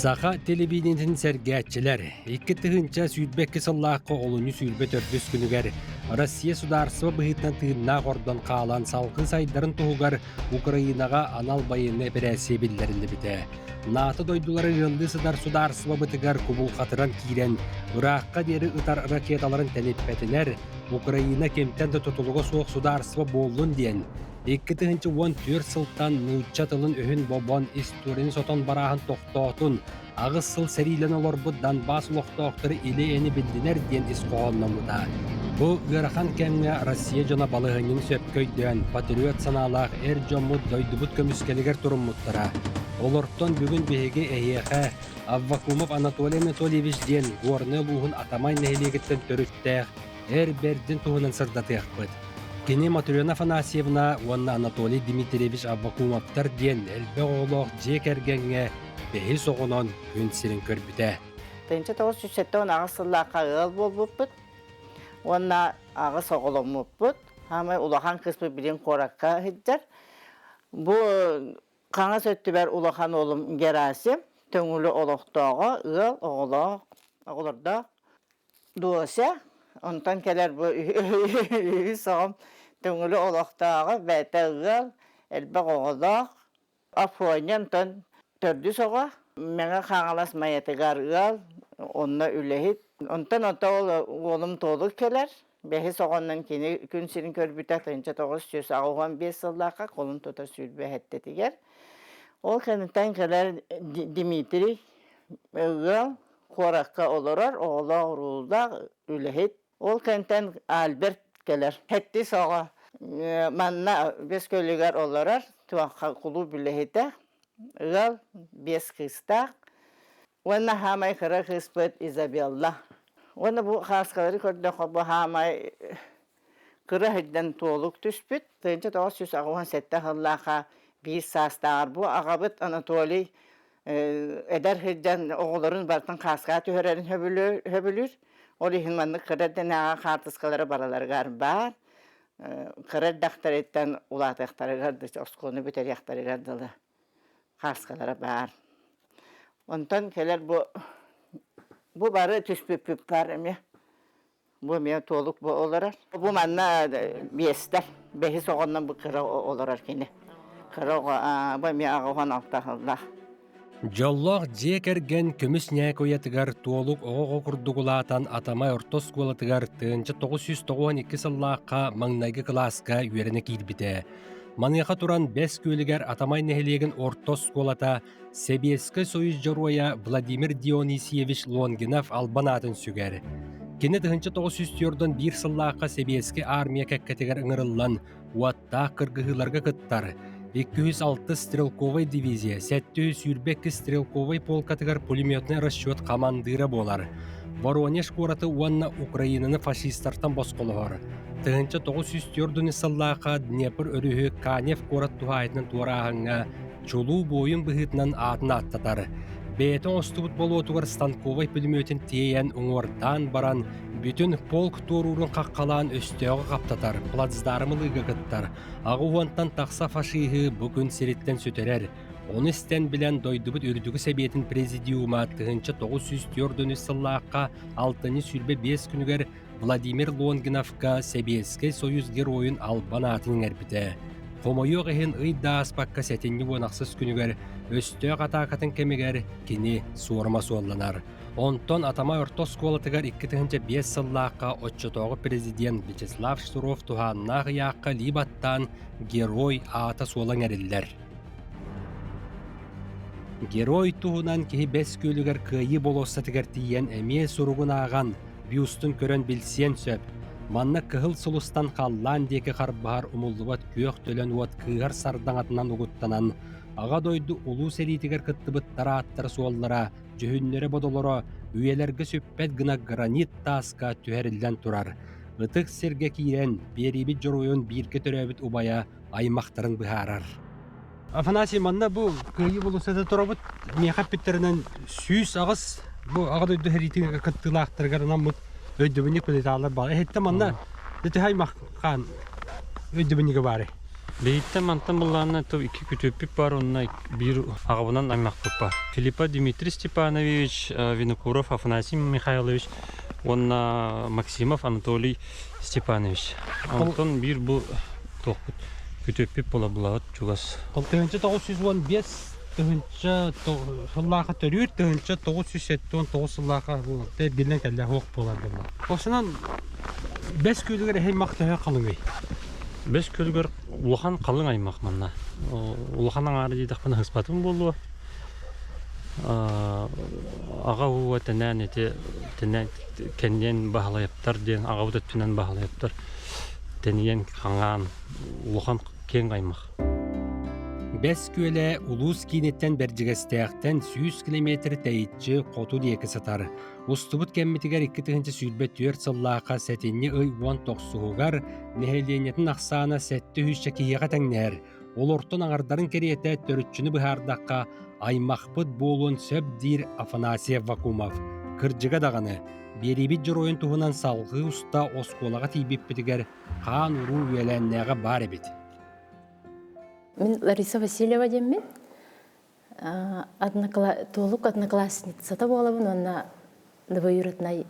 Саха телевидениетин сэргээччилэр 2022 сыллаахха олунньу 24 күнүгэр Россия судаарыстыба быһыытынан тыыннаах ордон хаалан салгыы сайдарын туһугар Украинаҕа анал байыаннай эпэрээссийэ биллэриллибитэ. НАТО дойдулары ыаллыы сытар судаарыстыбабытыгар кубулҕатыран киирэн, ыраахха диэри ытар ракеталарын тэниппэтинэр, Украина кимтэн да тутулуга суох судаарыстыба буоллун диэн, 2014 сылтан нуучча тылын-өһүн бобон, историяны сотон барааһын тохтоотун, аҕыс сыл сэриилэн олорбут Донбасс олохтоохторо илэ-эни биллинэр диэн ис хоһоонноммута. Бу ыарахан кэмҥэ Россия дьоно балаһыанньаны сөпкө өйдөөн, патриот санаалаах эр дьоммут дойдубут көмүскэлигэр туруммуттара. Олортон бүгүн биһиги эһиэхэ Аввакумов Анатолий Анатольевич диэн Горнай улууһун Атамай нэһилиэгиттэн төрүттээх эр бэрдин туһунан сырдатыахпыт. Кини Матрена Афанасьевна уонна Анатолий Дмитриевич Аввакумовтар диэн элбэх оҕолоох дьиэ кэргэҥҥэ бэһис оҕонон күн сирин көрбүтэ. 1978 сыллаахха ыал буолбуппут уонна аҕыс оҕоломмуппут. Хаамай улахан кыыспыт билин куоракка сылдьар. Бу хаҥас өттүбэр улахан уолум Герасим, Төҥүлү олохтооҕо, ыал оҕолоох, оҕолордоох Дуося, онтон кэлэр бу үһүс оҕом Төҥүлү олохтооҕо, бэйэтэ ыал, элбэх оҕолоох. Афоня онтон төрдүс оҕо, Мэҥэ Хаҥалас Майатыгар ыал, онно үлэһит. Онтон ото ол уолум Туолук кэлэр, бэһис оҕоннон кини күн сирин көрбүтэ 1985 сыллаахха кулун тутар 27-тигэр. Ол кэнниттэн кэлэр Дмитрий ыал, куоракка олорор, оҕолоох-уруулаах, үлэһит. Ол кэнтэн Альберт кэлэр. Сэттис оҕо манна Бэс Күөлүгэр олорор, туохха кулууп үлэһитэ, ыал, биэс кыыстаах. Уонна хаамай кыра кыыспыт Изабелла. Уонна бу хааскалары көрдөххө, бу хаамай кыра сирдэн туолук түспүт. 1987 сыллаахха биир саастааҕар бу аҕабыт Анатолий эдэр сылдьан оҕолорун барытын хааскаҕа түһэрэрин сөбүлүүр. Ол иһин маннык кыра эрдэнээҕи хаартыскалара барыларыгар баар. Кыра эрдэхтэриттэн улаатыахтарыгар да оскуоланы бүтэриэхтэригэр дылы хааскалара баар. Онтон кэлэр бу бу бары түспүппүт баар эмиэ. Бу эмиэ туолук бу олорор. Бу манна биэстэр. Бэһис оҕоннон бу кыра олорор кини. Кыра оҕо бу эмиэ аҕа алта сыллаах. Дьоллоох дьиэ кэргэн көмүс ньээк уйатыгар Туолук оҕо-оҕо курдук улаатан Атамай орто оскуолатыгар 1992 сыллаахха маҥнайгы кылааска үөрэнэ киирбитэ. Маныаха туран Бэс Күөлүгэр Атамай нэһилиэгин орто оскуолата Сэбиэскэй Союз Дьоруойа Владимир Дионисьевич Лонгинов албан аатын сүгэр. Кини 1941 сыллаахха Сэбиэскэй армия кэккэтигэр ыҥырыллан, уоттаах кыргыһыыларга кыттар. 206 стрелковай дивизия 722 стрелковай полкатыгар пулеметный расчет хамандыыра буолар. Воронеж куораты уонна Украинаны фашистартан босхолоһор. 1904 сыллаахха Днепр өрүһү Канев куорат туһаайытынан туорааһыҥҥа чулуу буойун быһыытынан аатын ааттатар. Бэйэтэ оҥостубут болуотугар станковай пулеметын тиэйэн уҥуордаан баран, бүтүн полк туоруурун хаххалаан өстөөҕү хаптатар, плацдарм ылыыга кыттар. Аҕа уонтан тахса фашиһы бу күн сириттэн сүтэрэр. Ону истэн билэн дойдубут Үрдүкү Сэбиэтин Президиума 1943 сыллаахха алтынньы 25 күнүгэр Владимир Лонгиновка Сэбиэскэй Союз Геройун албан аатын иҥэрбитэ. Хомойуох иһин ый да ааспакка сэтинньи уон ахсыс күнүгэр өстөөх атаакатын кэмигэр кини суорума суолланар. Онтон Атамай орто оскуолатыгар 2005 сыллаахха оччотооҕу президент Вячеслав Штыров туһааннаах ыйаахха илии баттаан Герой аата суола иҥэриллэр. Герой туһунан киһи Бэс Күөлүгэр Кыайыы болуоссатыгар тиийэн эмиэ суругун ааҕан, бюстун көрөн билсиэн сөп. Манна кыһыл сулустан халлаан диэки харбаһар умуллубат күөх төлөн уот кыыһар сардаҥатынан угуттанан, Аҕа дойду Улуу сэриитигэр кыттыбыт тарааттара-суоллара, дьүһүннэрэ-бодолоро үйэлэргэ сүппэт гына гранит тааска түһэриллэн турар. Ытык сиргэ киирэн, биэриибит дьоруойун бииргэ төрөөбүт убайа аймахтарын быһаарар. Афанасий, манна бу Кыайыы болуоссата турабыт. Миэхэ эппиттэринэн 108 бу Аҕа дойду сэриитин кыттыылаахтарыгар анаммыт өйдөбүнньүк плиталар баар. Эһиттэ манна ити аймах хаан өйдөбүнньүгэ баары. Биһиттэн мантан былаанна то икки күтүөппүт бар, онно биир аҕабынан аймахпыт бар. Филиппа Дмитрий Степанович, Винокуров Афанасий Михайлович уонна Максимов Анатолий Степанович. Онтон биир бу туохпут күтүөппүт буола булабыт чугас. 1915 тыһыынча сыллааха төрүүр 1979 сыллааха биллэн кэллэ суох буолар буолла. Осунан бэс күөлүгэр эһэй-мах төһө халыҥый? Бэс күөлүгэр улахан халыҥ аймах манна. Улахан аҥаара диэтэхпинэ ыспатым буолуо. Аҕа ууга тэнээн ити тэнээн кэнниэн баһылайаптар диэн аҕабыт өттүнэн баһылайаптар тэнийэн хаҥаан улахан киэҥ аймах. Бэс Күөлэ улуус кииниттэн Бэрдьигэстээхтэн 100 километр тэйиччи хоту диэки сытар. Устубут кэммитигэр 2024 сыллаахха сэтинньи ый уон тохсуһугар нэһилиэнньэтин ахсаана сэттэ сүүсчэ киһиэхэ тэҥнэһэр. Олортон аҥардарын кэриэтэ төрүччүнү быһаардахха, аймахпыт буолуон сөп диир Афанасий Аввакумов. Кырдьыга даҕаны, биэриибит дьоруойун туһунан салҕыы уста оскуолаҕа тиийбиппитигэр хаан-уруу үөлээннээҕэ баар эбит. Мин Лариса Васильева диэммин. Туолук одноклассницата буолабын уонна двоюроднай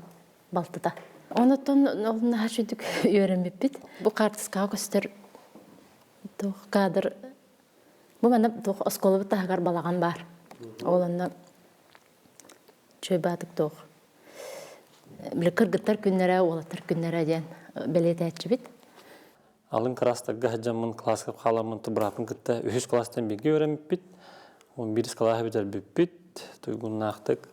балтыта. Онотон ол наһаа үчүгдүк үөрэммиппит. Бу хаартыскаҕа көстөр туох кадр бу манна туох оскуолабыт таһыгар балаҕан баар. Ол онно чөй баатык туох били кыргыттар күннэрэ, уолаттар күннэрэ диэн бэлиэтээччибит. Алын кылаастарга сылдьаммын кылааска хааламмын бырааппын кытта үһүс кылаастан бииргэ үөрэммиппит. Он биирис кылааһы бүтэрбиппит туйгуннаахтык.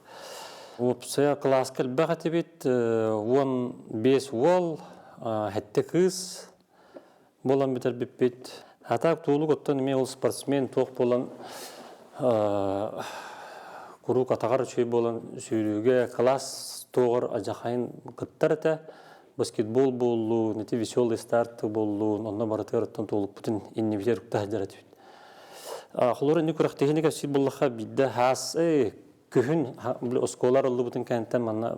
Уопсайа кылааска элбэх этибит. 15 уол, сэттэ кыыс буолан бүтэрбиппит. А так Туулук оттон эмиэ ол спортсмен туох буолан куруук атаҕар үчүгэй буолан сүүрүүгэ кылаас туоҕар адьахайын кыттар этэ. Баскетбол буоллун, ити веселый старт буоллун, онно барытыгар оттон туолукпутун иннибитигэр укта сылдьар этибит. Холор инни күрэхтэһиини кэпсиир буоллахха биирдэ хаас күһүн оскуола арыллыбытын кэнниттэн манна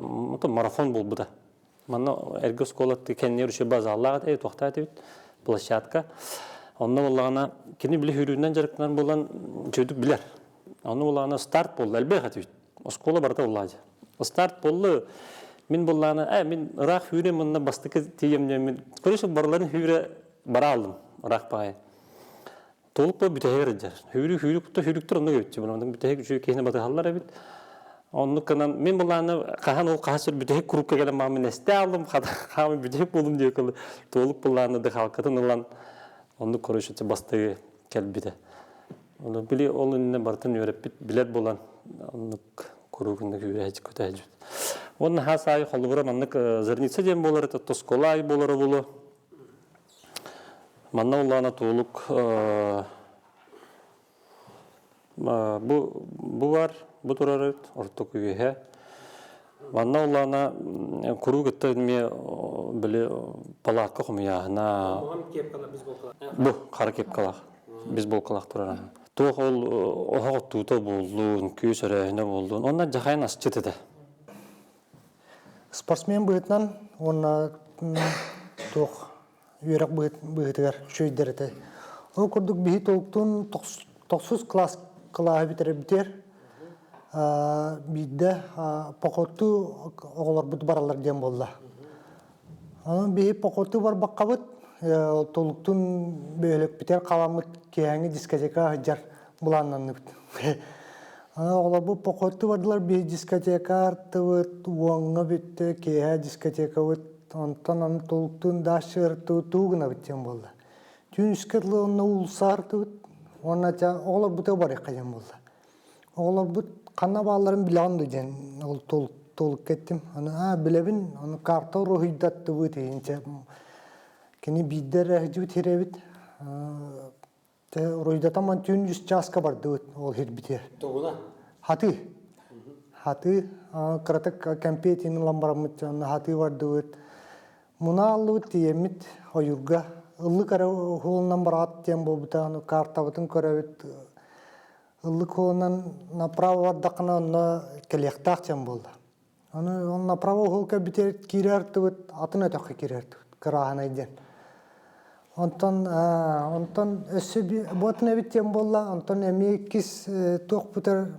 марафон буолбута. Манна эргэ оскуола кэннигэр үчүгэй базалаах этэ, туохтаах этибит, площадка. Онно буоллаҕына кини били сүүрүүнэн дьарыктанар буолан үчүгэйдик билэр. Онно буоллаҕына старт буолла, элбэх этибит. Оскуола барыта буоллаҕа дьэ. Старт буолла, мин буоллаҕына, мин ыраах сүүрүөм манна бастакы тиийэм диэммин, короче, барыларын сүүрэ бара алдым, ыраах баҕайы. Толук бу бүтэһигэр сылдьар. Сүүрүү сүүрүк кутта сүүрүктэр оннук эбит. Оннук бүтэһик үчүгэй киһини батыһаллар эбит. Оннук гынан мин былааны хаһан ол хаһан сир бүтэһик курукка кэлэн маамын эстэ алдым, хаамын бүтэһик буолум диye кылы толук былааны дыхалкатын ылан оннук короче бастыгы кэлбитэ. Оны били ол иннинэ барытын үөрэппит билэр буолан оннук куруук үүрээччи көтөөчүт. Уонна хас аайы холобура маннык зарница диэн буолар это тоскола ай буолара буолуо. Манна улаана туолук бу бу бар, бу турар ортоку үөһэ. Манна улаана куруук ытта эмиэ били палаакка хомуйааһына. Бу хара кепкалаах, бейсболкалаах турар. Туох ол оһох оттуута буоллун, күөс өрөөһүнэ буоллун. Онно дьахайын асчыт этэ. Спортсмен быһыытынан уонна туох үөрэх быһыытыгар үчүгэйдэр этэ. Ол курдук биһи толуктуун тохсус класс кылааһы бүтэрэрбитигэр биирдэ походтуу оҕолорбут бараллар диэн буолла. Онон биһи походтуу барбаккабыт толуктуун бөһүөлэкпитигэр халаммыт киэһээҥҥи дискотека сылдьар былааннанныбыт. Оҕолорбут походтуу бардылар, биһи дискотека артыбыт, уоҥҥа бүттэ, киэһэ дискотекабыт, онтон аны толуктуун даашчы туу гынабыт диэн буолла. Түүн үскэ дылы онно уулусса артыбыт, уонна оҕолорбутугар барыахха диэн буолла. Оҕолорбут ханна баалларын билэҕин дуо диэн ол толукка эттим. Аны аа билэбин, аны карта уруһуйдаттыбыт иһинчэ кини биирдэ эрэ сылдьыбыт сирэбит. Тэ уруйдатаман түүн үс чааска бардыбыт ол сирбитигэр. Тугуна? Хатыы. Хатыы. Кыратык кэмпиэтин ылан бараммыт онно хатыы бардыбыт. Муна аллыбыт тиийэммит ойуурга. Ыллык эрэ уһуолунан бараҕат диэн буолбута. Аны картабытын көрөбүт. Ыллык уһуолунан направо бардаххына онно кэлиэхтээх диэн буолла. Аны ол направо уһул кэлбитигэр киирэ артыбыт, атын өтөххө киирэ артыбыт, кырааһынай диэн. Онтон онтон өссө буотун эбит диэн буолла, онтон эмиэ иккис туох бүтэр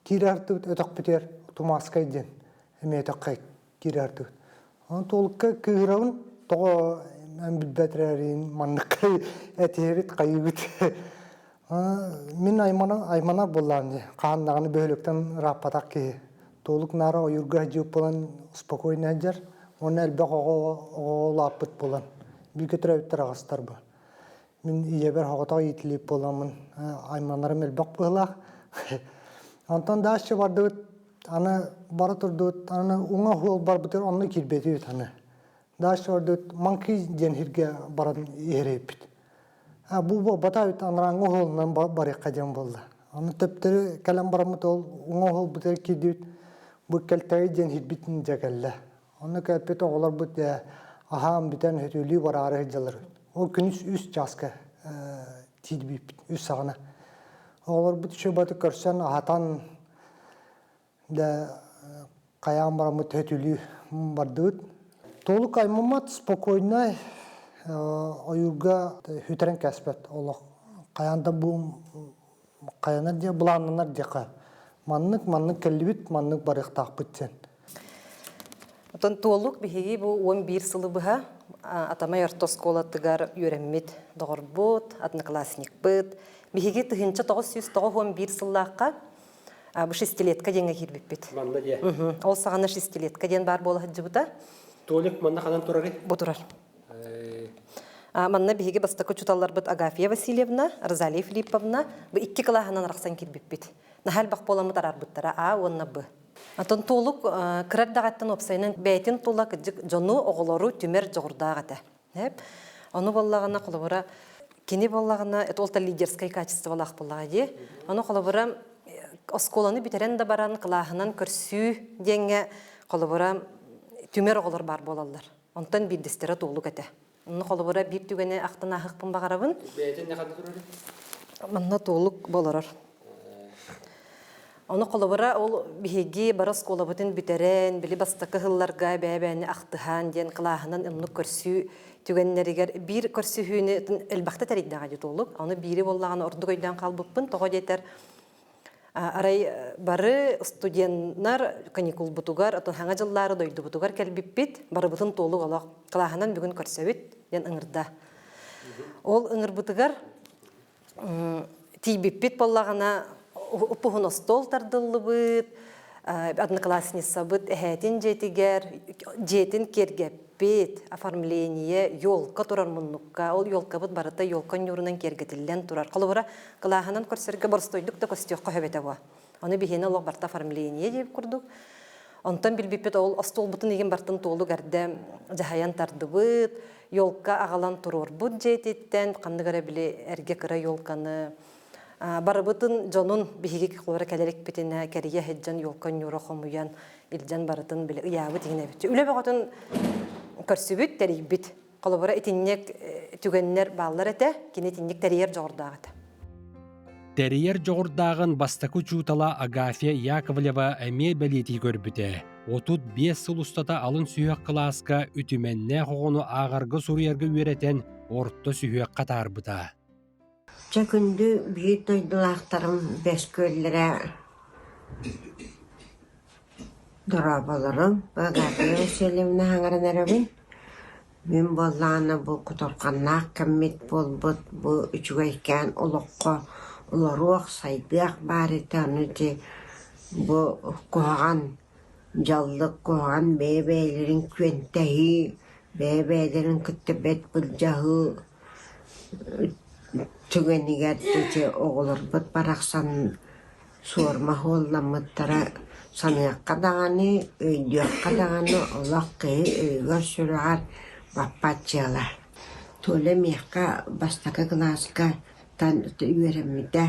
киирэ артыбыт өтөхпүтүгэр Тумааскай диэн эмиэ өтөххө киирэ артыбыт. Онон туолукка кыыһырабын, тоҕо эн билбэт эрээрин манныкка этиһэбит, хайыыбыт. Мин аймана айманар буоллаҕым дии, хаһан даҕаны бөһүөлэктэн ырааппатах киһи. Туолук наара ойуурга сылдьыбыт буолан спокойно сылдьар уонна элбэх оҕо оҕо улааппыт буолан бииргэ төрөөбүттэр аҕыстар бу. Мин ийэбэр соҕотох иитиллибит буоламмын айманарым элбэх быһыылаах. Онтон дальше бардыбыт, аны бара турдубут, аны уҥа уол барбытыгар онно киирбэтибит аны. Дальше бардыбыт, Маҥкый диэн сиргэ баран иһэр эбиппит. Бу буолбата эбит, анарааҥҥы уһуолунан барыахха диэн буолла. Аны төптөрү кэлэн бараммыт ол уҥа уһуолбутугар киирдибит, бу Кэлтэги диэн сирбитин дьэ кэллэ. Онно кэлбит оҕолорбут дьэ аһаан бүтэн сөтүөлүү бараары сылдьаллар. Ол күнүс үс чааска тиийбиппит, үс саҕана. Оҕолорбут үчүгэй көрсөн аһатан дьэ хайаан бараммыт сөтүөлүү бардыбыт. Толук аймаммат спокойнай ойуурга сүтэрэн кээспэт олох хайаан да бу хайанар диэ былааннанар диэххэ маннык маннык кэллибит маннык барыахтаахпыт диэн. Оттон Туолук биһиги бу 11 сылы быһа Атамай орто оскуолатыгар үөрэммит доҕорбут, одноклассникпыт. Биһиги 1991 сыллаахха бу шестилетка диэҥҥэ киирбиппит. Манна диэ. Ол саҕана шестилетка диэн баар буола сылдьыбыта. Толик манна ханан турарый? Бу турар. Манна биһиги бастакы учууталларбыт Агафья Васильевна, Розалия Филипповна бу икки кылааһынан арахсан киирбиппит. Наһаа элбэх буоламмыт араарбыттара А уонна Б. Оттон Туолук кыра эрдэҕиттэн уопсайынан бэйэтин тула кырдьык дьону, оҕолору түмэр дьоҕурдаах этэ. Ону буоллаҕына, холобура, кини буоллаҕына, это ол лидерскай качестволаах буоллаҕа дии. Ону холобура, оскуоланы бүтэрэн да баран кылааһынан көрсүү диэҥҥэ холобура түмэр оҕолор баар буолаллар. Онтон биирдэстэрэ Туолук этэ. Онно холобура биир түгэни ахтан ааһыахпын баҕарабын. Бэйэтин не ханна турарый? Манна Туолук болорор. Ону холобура ол биһиги бары оскуолабытын бүтэрэн, били бастакы сылларга бэйэ-бэйэни ахтыһан диэн кылааһынан оннук көрсүү түгэннэригэр биир көрсүһүүнү элбэхтэ тэрийдэҕэ дии Туолук. Ону биири буоллаҕына ордук өйдөөн хаалбыппын. Тоҕо диэтэр Арай бары студеннар каникулбутугар, оттон саҥа дьыллаары дойдубутугар кэлбиппит, барыбытын туолук олох кылааһынан бүгүн көрсөбүт диэн ыҥырда. Ол ыҥырбытыгар тиийбиппит буоллаҕына уппуһун остуол тардыллыбыт, одноклассницабыт эһээтин дьиэтигэр дьиэтин киэргэппит, оформление, елка турар муннукка, ол елкабыт барыта елка ньуурунан киэргэтиллэн турар. Холобура, Кылааһынан көрсөргө боростуойдук да көстүөххэ сөп этэ буо. Ону биһиэнэ олох барыта оформление диэбит курдук. Онтон билбиппит ол остуолбутун игин бартын туолук эрдэ дьаһайан тардыбыт, елка аҕалан туруорбут дьиэтиттэн, ханнык эрэ били эргэ кыра елканы барыбытын дьонун биһиги холобура кэлэр икпитинэ кэрийэ сылдьан елка ньуура хомуйан илдьэн барытын били ыйаабыт игин эбит. Үлэ бөҕөтүн көрсүбүт, тэрийбит. Холобура, итинник түгэннэр бааллар этэ, кини итинник тэрийэр дьоҕурдаах этэ. Тэрийэр дьоҕурдааҕын бастакы учуутала Агафья Яковлева эмиэ бэлиэтии көрбүтэ. 35 сыл устата алын сүһүөх кылааска үтүмэннээх оҕону ааҕарга-суруйарга үөрэтэн орто сүһүөххэ атаарбыта. Чэ күндү биир дойдулаахтарым бэс күөллэрэ дорооболорум, Агафья Васильевна саҥаран эрэбин. Мин буоллаҕына бу кутурҕаннаах кэммит буолбут, бу үчүгэйкээн олоххо олоруох, сайдыах баар этэ, ону ити бу куһаҕан дьаллык, куһаҕан бэйэ-бэйэлэрин күөнтэһии, бэйэ-бэйэлэрин кытта бэрт былдьаһыы Түгэнигэр ити оҕолорбут барахсан суорма суолламмыттара саныахха даҕаны, өйдүөххэ даҕаны олох киһи өйүгэр-сүрэҕэр баппат дьыала. Толя миэхэ бастакы кылааска үөрэммитэ.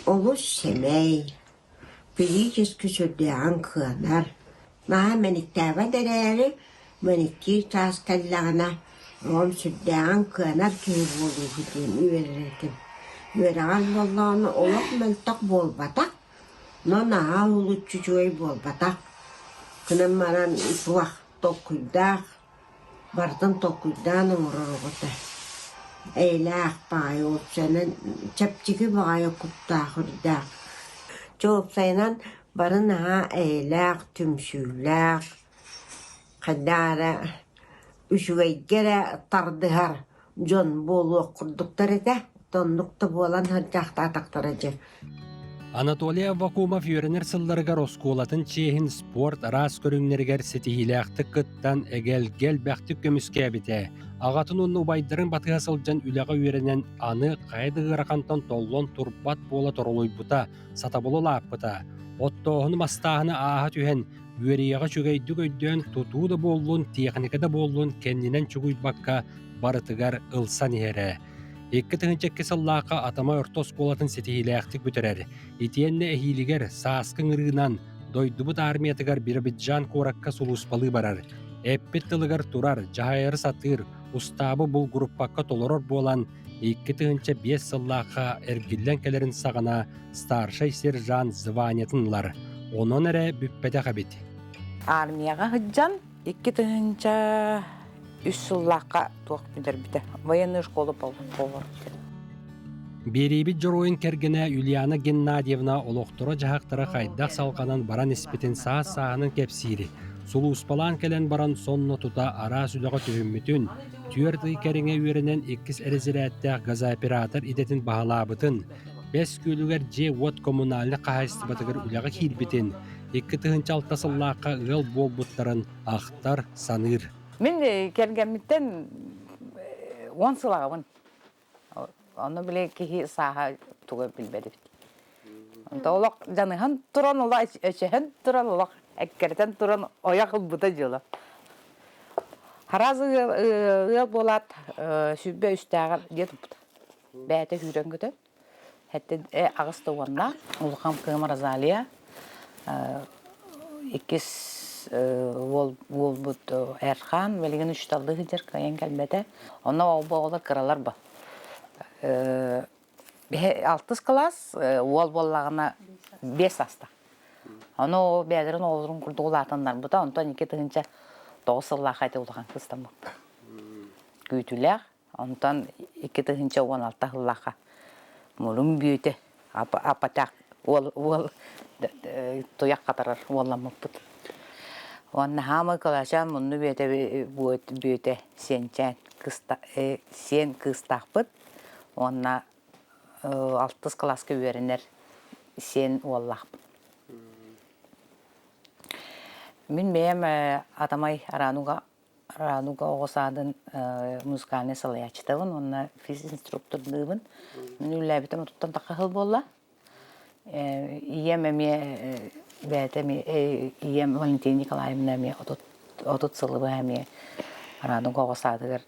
Олус сэмэй, Физически сүрдээҕин кыанар, наһаа мэниктээбэт эрээри, мэниктиир чаас кэллэҕинэ, оҕом сүрдээҕин кыанар киһи буолууһу диэн үөрэр этим. Үөрэҕэр буоллаҕына олох мөлтөх буолбатах, но наһаа уһулуччу үчүгэй буолбатах. Гынан баран туох толкуйдаах, барытын толкуйдаан оҥорор оҕото. Эйэлээх баҕайы уопсайынан чэпчэки баҕайы куттаах үрдээх. Чэ уопсайынан бары наһаа эйэлээх, түмсүүлээх, хайдах эрэ үчүгэйгэ эрэ тардыһар дьон буолуох курдуктар этэ. Оннук да буолан сылдьаахтаатахтара дьэ. Анатолий Аввакумов үөрэнэр сылларыгар оскуолатын чиэһин спорт араас көрүҥнэригэр ситиһиилээхтик кыттан эгэлгэ элбэхтик көмүскээбитэ. Аҕатын уонна убайдарын батыһа сылдьан үлэҕэ үөрэнэн аны хайа да ыарахантан толлон турбат буола торолуйбута, сатабылы улааппыта. Оттооһуну мастааһыны ааһа түһэн, үөрүйэҕи үчүгэйдик өйдөөн тутуу да буоллун, тиэхиникэ да буоллун кэннинэн чугуйбакка барытыгар ылсан иһэрэ. 2002 сыллаахха Атамай орто оскуолатын ситиһиилээхтик бүтэрэр. Итиэннэ эһиилигэр сааскы ыҥырыынан дойдубут армиятыгар Биробиджан куоракка сулууспалыы барар. Эппит тылыгар турар, дьаһайары сатыыр, устаабы булгуруппакка толорор буолан, 2005 сыллаахха эргиллэн кэлэрин саҕана старшай сержант званиетын ылар. Онон эрэ бүппэтэх эбит. Армияҕа сылдьан 2003 сыллаахха туох бүтэрбитэ. Военную школу повар. Биэриибит дьоруойун кэргэнэ Юлиана Геннадьевна олохторо-дьаһахтара хайдах салҕанан баран испитин саас-сааһынан кэпсиир. Сулууспалаан кэлэн баран сонно тута араас үлэҕэ түһүммүтүн, 4 ый кэриҥэ үөрэнэн иккис эрэзирээттээх газооператор идэтин баһылаабытын, Бэс Күөлүгэр дьиэ-уот коммунальнай хаһаайыстыбатыгар үлэҕэ киирбитин, 2006 сыллаахха ыал буолбуттарын ахтар, саныыр. Мин кэргэммиттэн 10 сыл аҕабын. Ону били киһи сааһа тугу билбэт эбит. Онто олох дьаныһан туран, олох өчөһөн туран, олох эккирэтэн туран ойох ылбыта дьыала. Хараас ыал буолаат 23-тээҕэр дьиэ туппута. Бэйэтэ сүүрэн көтөн. Хэттэ аҕыс да уонна улахан кыым Розалия иккис уол уолбут Эрхан билигин учууталлыы сылдьар кыайан кэлбэтэ. Онно оҕолор кыралар ба. Алтыс кылаас уол буоллаҕына 5 саастаах. Ону ол бэйэлэрин оҕолорун курдук улаатыннарбыта. Онтон 2009 сыллаахха ити улахан кыыстаммыппыт. Күүтүүлээх. Онтон 2016 сыллаахха мурун бүөтэ апатах уол уол туйах хатарар уолламмыппыт. Уонна хаамай кылаачаан мунну бүөтэ бүөтэ сиэнчээн кыста сиэн кыыстаахпыт уонна алтыс кылааска үөрэнэр сиэн уоллаахпыт. Мин бэйэм Атамай Арануга Радуга оҕо саадын музыкальнай салайааччытабын уонна физинструктордыыбын. Мин үлэлээбитим отуттан тахха сыл буолла. Ийэм эмиэ бэйэтэ эмиэ ийэм Валентина Николаевна эмиэ 30 сылы быһа эмиэ Радуга оҕо саадыгар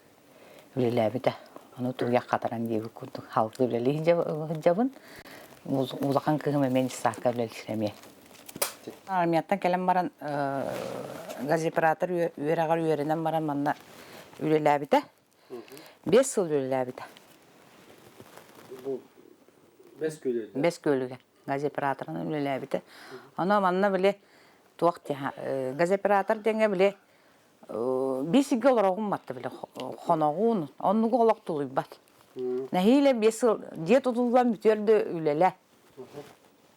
үлэлээбитэ. Ону туйах хатаран диэбит курдук халты үлэлии сылдьабын. Улахан кыыһым эмиэ детсадка үлэлиир эмиэ. Армияттан кэлэн баран газоператор үөрэҕэр үөрэнэн баран манна үлэлээбитэ. 5 сыл үлэлээбитэ. Бу Бэс Күөлүгэр? Бэс Күөлүгэр газоператорынан үлэлээбитэ. Ону манна били туох газоператор диэҥҥэ били биир сиргэ олороҕун батта били хоноҕун оннугу олох тулуйбат. Нэһиилэ 5 сыл дьиэ тутуллан бүтүөр да үлэлээ.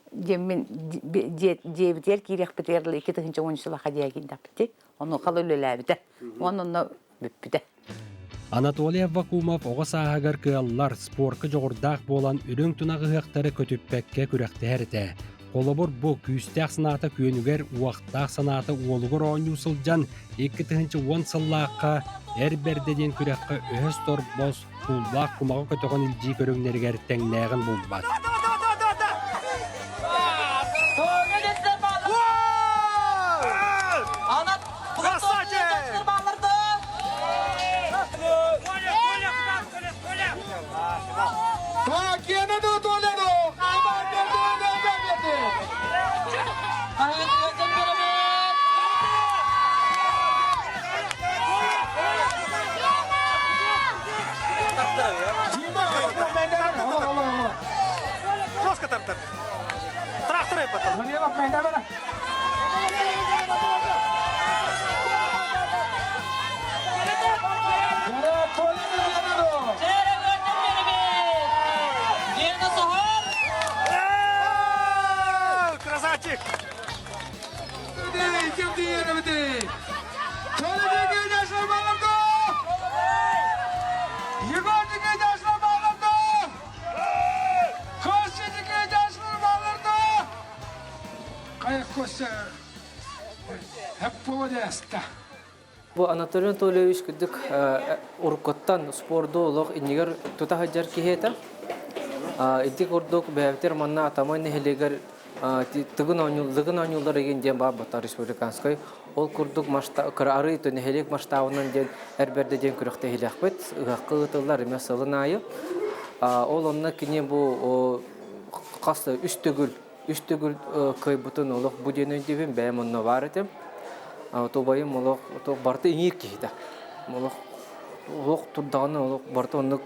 Диэммин дьиэбитигэр киириэхпитигэр дылы 2010 сылаха дьиэ киирдэхпитий. Онуоха да үлэлээбитэ. Уонна онно бүппүтэ. Анатолий Аввакумов оҕо сааһыгар кыаллар, спорка дьоҕурдаах буолан үрүҥ тунах ыһыахтары көтүппэккэ күрэхтэһэр этэ. Холобур, бу күүстээх санаата күөнүгэр, уохтаах санаата уолугар оонньуу сылдьан 2010 сыллаахха Эр бэрдэ диэн күрэххэ өһөс торбос, кууллаах кумаҕы көтөҕөн илдьии көрүҥнэригэр тэҥнээҕин булбат. Жестко тартар. Трактор потом. таста. Бу Анатолий Анатольевич кырдьык уруккуттан спорду олох иннигэр тута сылдьар киһи этэ. Ити курдук бэйэбитигэр манна Атамай нэһилиэгэр Тыгын оонньуу Лыгын оонньуулар игин диэн баар буолта республиканскай. Ол курдук кыра арыы нэһилиэк масштабынан диэн эр бэрдэ диэн күрэхтэһиилээхпит. Ыһыахха ыытыллар эмиэ сылын аайы. Ол онно кини бу хас үс төгүл үс төгүл кыайбытын олох бу диэн өйдүүбүн бэйэм онно баар этим. Тубайым олох барыта иҥиир киһитэ. Олох олох турдаҕына олох барыта оннук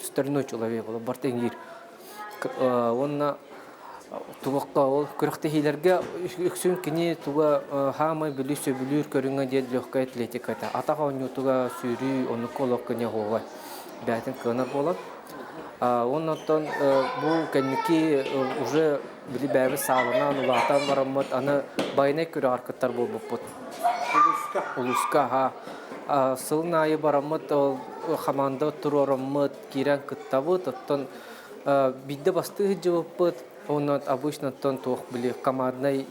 стальной человек олох барыта иҥиир. Уонна туохха ол күрэхтэһиилэргэ үксүн кини туга хаамай били сөбүлүүр көрүҥэ диэн легкая атлетиката. Атах оонньуутуга сүүрүү оннукка олох кини оһуобай бэйэтин кыанар буолан. Уонна оттон бу кэнники уже били бэйэбит сааланан улаатан бараммыт аны байанай күрэҕэр кыттар буолбуппут. Улууска. Улууска аһа. Сылын аайы бараммыт ол хамаанда туруораммыт киирэн кыттабыт. Оттон биирдэ бастыы сылдьыбыппыт. Уонна обычно оттон туох били команднай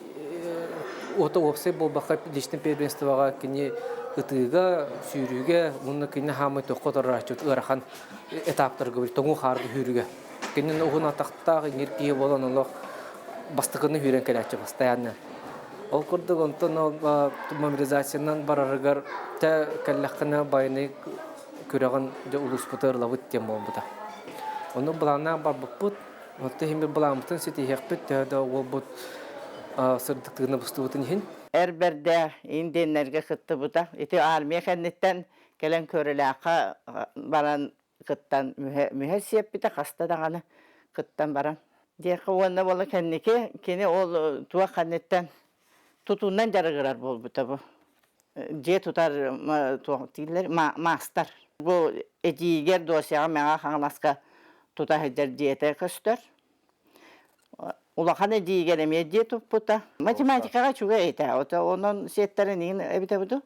ото уопсай буолбакка личный первенствоҕа кини ытыыга, сүүрүүгэ уонна кини хаамай туохха торооччут ыарахан этаптарга тоҥуу хаарга сүүрүүгэ. Кинини уһун атахтаах иҥир киһи буолан олох бастакыны сүүрэн кэлээччи постоянно. Ол курдук онтон ол мобилизациянан барарыгар тэ кэллэххинэ байыаннай күрэҕин дьэ улууспутугар ылабыт диэн буолбута. Ону былааннаан барбыппыт. Оттон иһин былааммытын ситиһиэхпит төһө да уолбут сырдык тыына быстыбытын иһин. Эр бэрдэ индиэннэргэ кыттыбыта. Ити армия кэнниттэн кэлэн Көрүлээххэ баран кыттан мүһэ сиэппитэ хаста даҕаны кыттан баран. Диэххэ уонна буола кэнники кини ол туох кэнниттэн тутуунан дьарыгырар буолбута бу. Дьиэ тутар туох дииллэр маастар. Бу эдьиийигэр Досяҕа Мэҥэ Хаҥаласка тута сылдьар дьиэтэ көстөр. Улахан эдьиийигэр эмиэ дьиэ туппута. Математикаҕа үчүгэй этэ. Онон сиэттэрин иһин эбитэ буду.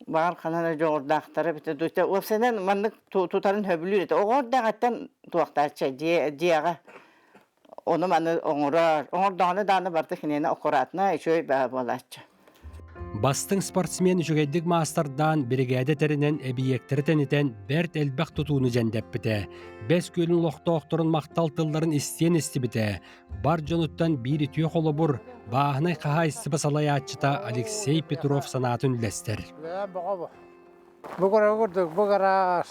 Баҕар ханан эрэ дьоҕурдаахтара эбитэ дуу. Уопсайынан маннык тутарын сөбүлүүр этэ. Оҕо эрдэҕиттэн туохтааччы дьиэ дьиэҕэ ону маны оҥорор. Оҥордоҕуна даҕаны барыта киниэнэ аккуратно үчүгэй баа буолааччы. Бастыҥ спортсмен үчүгэйдик маастардаан, биригээдэ тэринэн, эбийиэктэри тэнитэн бэрт элбэх тутууну дьэндэппитэ. Бэс күөлүн олохтоохторун махтал тылларын истиэн истибитэ. Бар дьонуттан биир үтүө холобур, бааһынай хаһаайыстыба салайааччыта Алексей Петров санаатын үллэстэр. Бу курдук, бу гараж,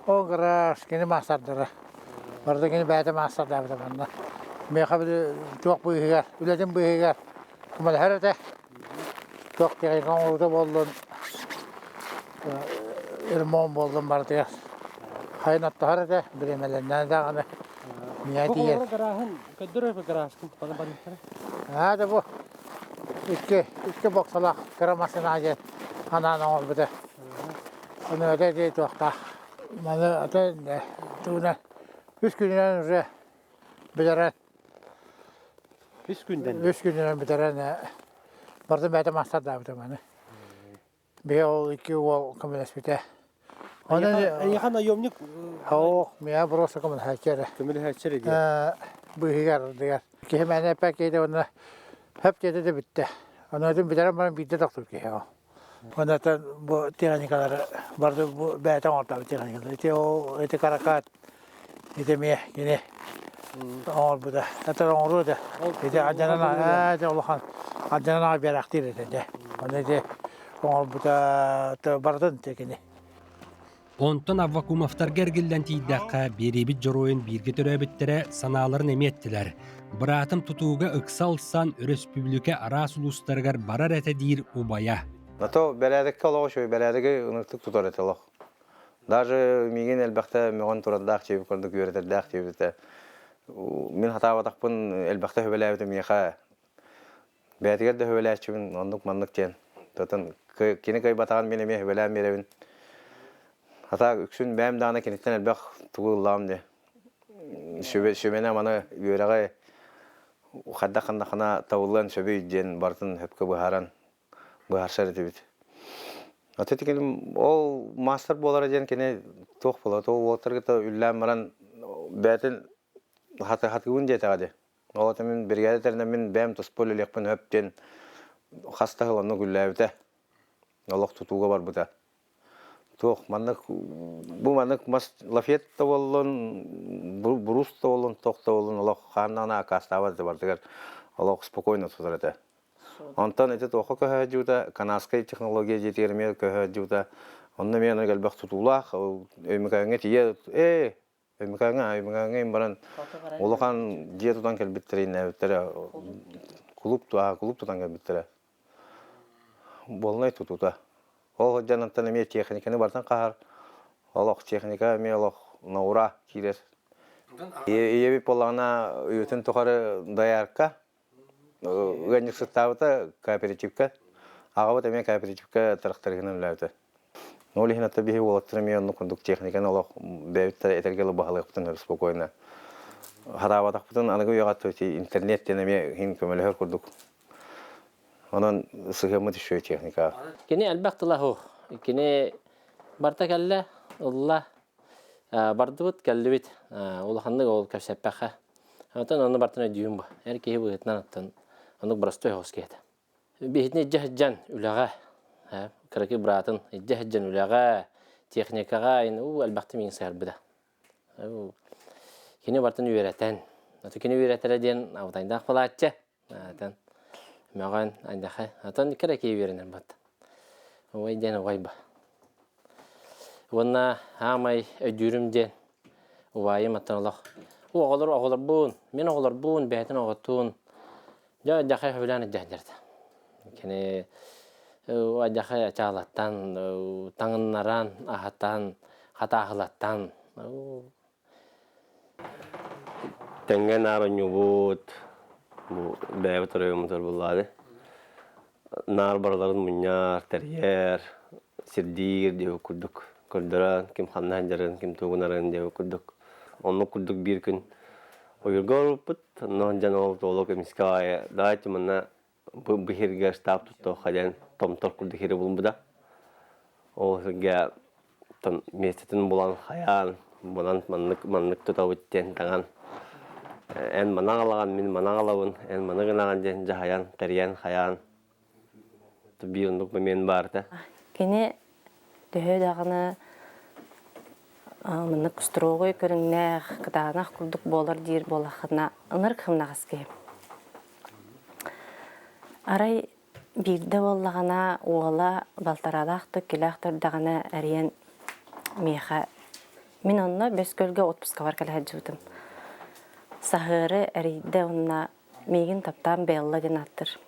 ол гараж кини маастардара. Барыта кини бэйэтэ маастардаабыта манна. Миэхэ били туох быыһыгар, үлэтин быыһыгар көмөлөһөр этэ. Туох техника оҥоруута буоллун, ремонт буоллун барытыгар хайын оттоһор этэ, бириэмэлэринэн даҕаны миэхэ тиийэр. Гарааһын көрдөрөр гаражкын барыахтара. Аа да бу икки икки боксалаах кыра массыына диэн анаан оҥорбута. Ону этэ дии туохтаах. Маны аты тугунан үс күнүнэн уже бүтэрэн Үс күндэн үс күнүнэн бүтэрэн барытын бэйэтэ маастардаабыта маны. Биһи ол икки уол көмөлөспүтэ. Онон эйиэхэ наемник Ох, миэхэ просто көмөлөһөөччү эрэ. Көмөлөһөөччү эрэ диэн. Быыһыгар ардыгар. Киһи мээнэ эппэт уонна хөп диэтэ да бүттэ. Онуотун бүтэрэн баран биирдэ тохтуур киһи ол. Онтон бу техникалары барды бу бэйэтэ оҥортообут техникалары. Ити ол ити каракат ити эмиэ кини оҥорбута. Это оҥоруо да. Ити алдьанан ити улахан алдьанан аҕай биэрээхтиир этэ дьэ. Ону ити оҥорбута барытын ити кини. Онтон Аввакумовтарга эргиллэн тиийдэххэ, биэриибит дьоруойун бииргэ төрөөбүттэрэ санааларын эмиэ эттилэр. Быраатым тутууга ыкса ылсан, өрөспүүбүлүкэ араас улуустарыгар барар этэ диир убайа. Зато бэрээдэккэ олоҕу үчүгэй бэрээдэги ынырыктык тутар этэ олох. Даже миигин элбэхтэ мөҕөн турардаах диэбит курдук үөрэтэрдээх диэбитэ. Мин хатаабатахпын элбэхтэ сөбүлээбитим миэхэ Бэйэтигэр да сөбүлээччибин оннук-маннык диэн. Тотон кини кыайбатаҕын мин эмиэ сөбүлээн биэрэбин. Хата үксүн бэйэм даҕаны киниттэн элбэх тугу ыллаҕым дии. Сүбэ, сүбэни маны үөрэҕи хайдах ханнахына табыллыан сөбүй диэн барытын сөпкө быһааран быһаарсар этибит. Аты кини ол маастар буолара диэн кини туох буолар, туох уолаттарга үллээн баран бэйэтин хатыгын диэтэҕэ дии. Ол ата мин биригээдэ тэринэн мин бэйэм туспа үлэлиэхпин сөп диэн. Хас да сыл онно гүллээбитэ. Олох тутууга барбыта. Туох маннык бу маннык мас лафет да буоллун, брус да буоллун, туох да буоллун олох хааннаҕына аккаастаабат этэ барытыгар олох спокойно тутар этэ. Онтон ити туохха көһөөдьүүтэ канадскай технология дьиэтигэр эмиэ көһөөдьүүтэ онно эмиэ аны элбэх тутуулаах Өймөкөөҥҥө тиийэ ээ Өймөкөөҥҥө Өймөкөөҥҥө баран улахан дьиэ тутан кэлбиттэрэ иннээбиттэрэ кулууп кулууп тутан кэлбиттэрэ буолунай тутуута ол сылдьан онтон эмиэ техниканы барытын хаһар олох техника эмиэ олох наура киирэр ийэбит буоллаҕына үйэтин тухары доярка Ыанньыксыттаабыта кооперативка. Аҕабыт эмиэ кооперативка тракториһынан үлэлээбитэ. Ол иһин ата биһи уолаттар эмиэ оннук курдук техниканы олох бэйэбит этэргэ дылы баһылыахпытын сөп спокойно. Хараабатахпытын аныгы үйэҕэ интернет диэн эмиэ иһин көмөлөһөр курдук. Онон сыһыаммыт үчүгэй техника. Кини элбэх тыла суох. Кини барта кэллэ, ылла, бардыбыт, кэллибит. Улаханнык ол кэпсэппэххэ. Оттон ону бартын өйдүүм бу. Эр киһи быһыытынан оттон оннук боростуой оҕус киһи этэ. Биһитини илдьэ сылдьан үлэҕэ, кыракый быраатын илдьэ сылдьан үлэҕэ, техникаҕа уу элбэхтик миигин сыһарбыта. Кини бартын үөрэтэн, кини үөрэтэрэ диэн абытайдаах буолааччы. Атын мөҕөн айдаха атын кыра киһи үөрэнэр бат. Убай диэн убай ба. Уонна аамай өйдүүрүм диэн убайым аттан олох оҕолор оҕолорбун, мин оҕолорбун, бэйэтин оҕотун дьэ айдаха сөбүлээн илдьэһдэртэ. Кини айдаха чаалаттан, таҥыннаран, аһатан, хатааһылаттан Тэҥҥэ наар оонньуубут, бу бэйэбит оройуоммутугар буллаады. Наар барыларын мунньар, тэрийэр, сирдиир диэбит курдук көрдөрөн, ким ханна сылдьарын, ким тугу гынарын диэбит курдук. Оннук курдук биир күн ойуурга барбыппыт. Онно сылдьан ол туолук эмискэ аайы давайте манна бу биһиргэ штаб туттуохха диэн томтор курдук сири булбута. Ол сиргэ миэстэтин булан хайаан, булан маннык маннык тутабыт диэн таҥан эн маны аҕалаҕын, мин маны аҕалабын, эн маны гынаҕын диэн дьаһайан, тэрийэн, хайаан биир оннук момент баар этэ. Кини төһө даҕаны маннык строгой көрүҥнээх, кытаанах курдук буолар диир буоллаххына, ынырык сымнаҕас киһи. Арай биирдэ буоллаҕына уола балтараалаах да иккилээх турдаҕына эрийэн миэхэ мин онно Бэс Күөлгэ отпускабар кэлэ сылдьыбытым. Саһыары эрийдэ уонна миигин таптаан Белла диэн ааттыыр.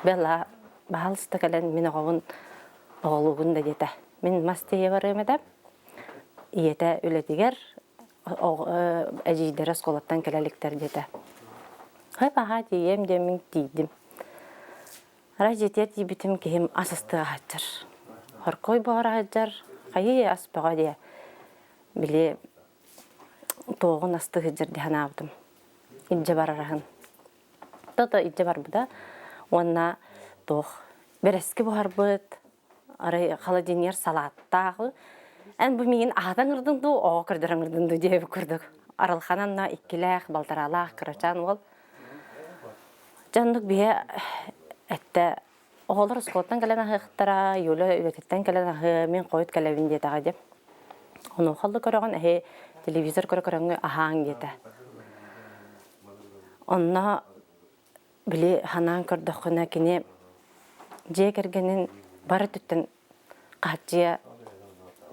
Белла баһаалыста кэлэн мин оҕобун оҕолуубун да диэтэ. Мин мас тиэйэ барыам этэ. Ийэтэ үлэтигэр эдьиийдэрэ оскуолаттан кэлэ иликтэр диэтэ. Хөп аһаа тиийиэм диэммин тиийдим. Арай дьиэтигэр тиийбитим киһим ас астыга сылдьар. Хоркой буһара сылдьар, хайыы ас бөҕө диэ. Били туоҕун астыы сылдьар дии санаабытым. Илдьэ барараһын. То-то илдьэ барбыта. Уонна туох бэрэски буһарбыт, арай холодильнигар салааттаах эн бу миигин аһатан ырдын дуу оҕо көрдөрөн ырдын дуу диэбит курдук арылханан иккилээх балтараалаах кырачаан уол дьэ оннук биһи эттэ оҕолор оскуолаттан кэлэн аһыахтара Юля үлэтиттэн кэлэн аһыа мин хойут кэлэбин диэтэҕэ дии онуоха да көрөҕүн эһи телевизор көрө көрөҥҥү аһааҥ диэтэ онно Били санаан көрдөххүнэ, кини дьиэ кэргэнин бары өттүттэн хааччыйа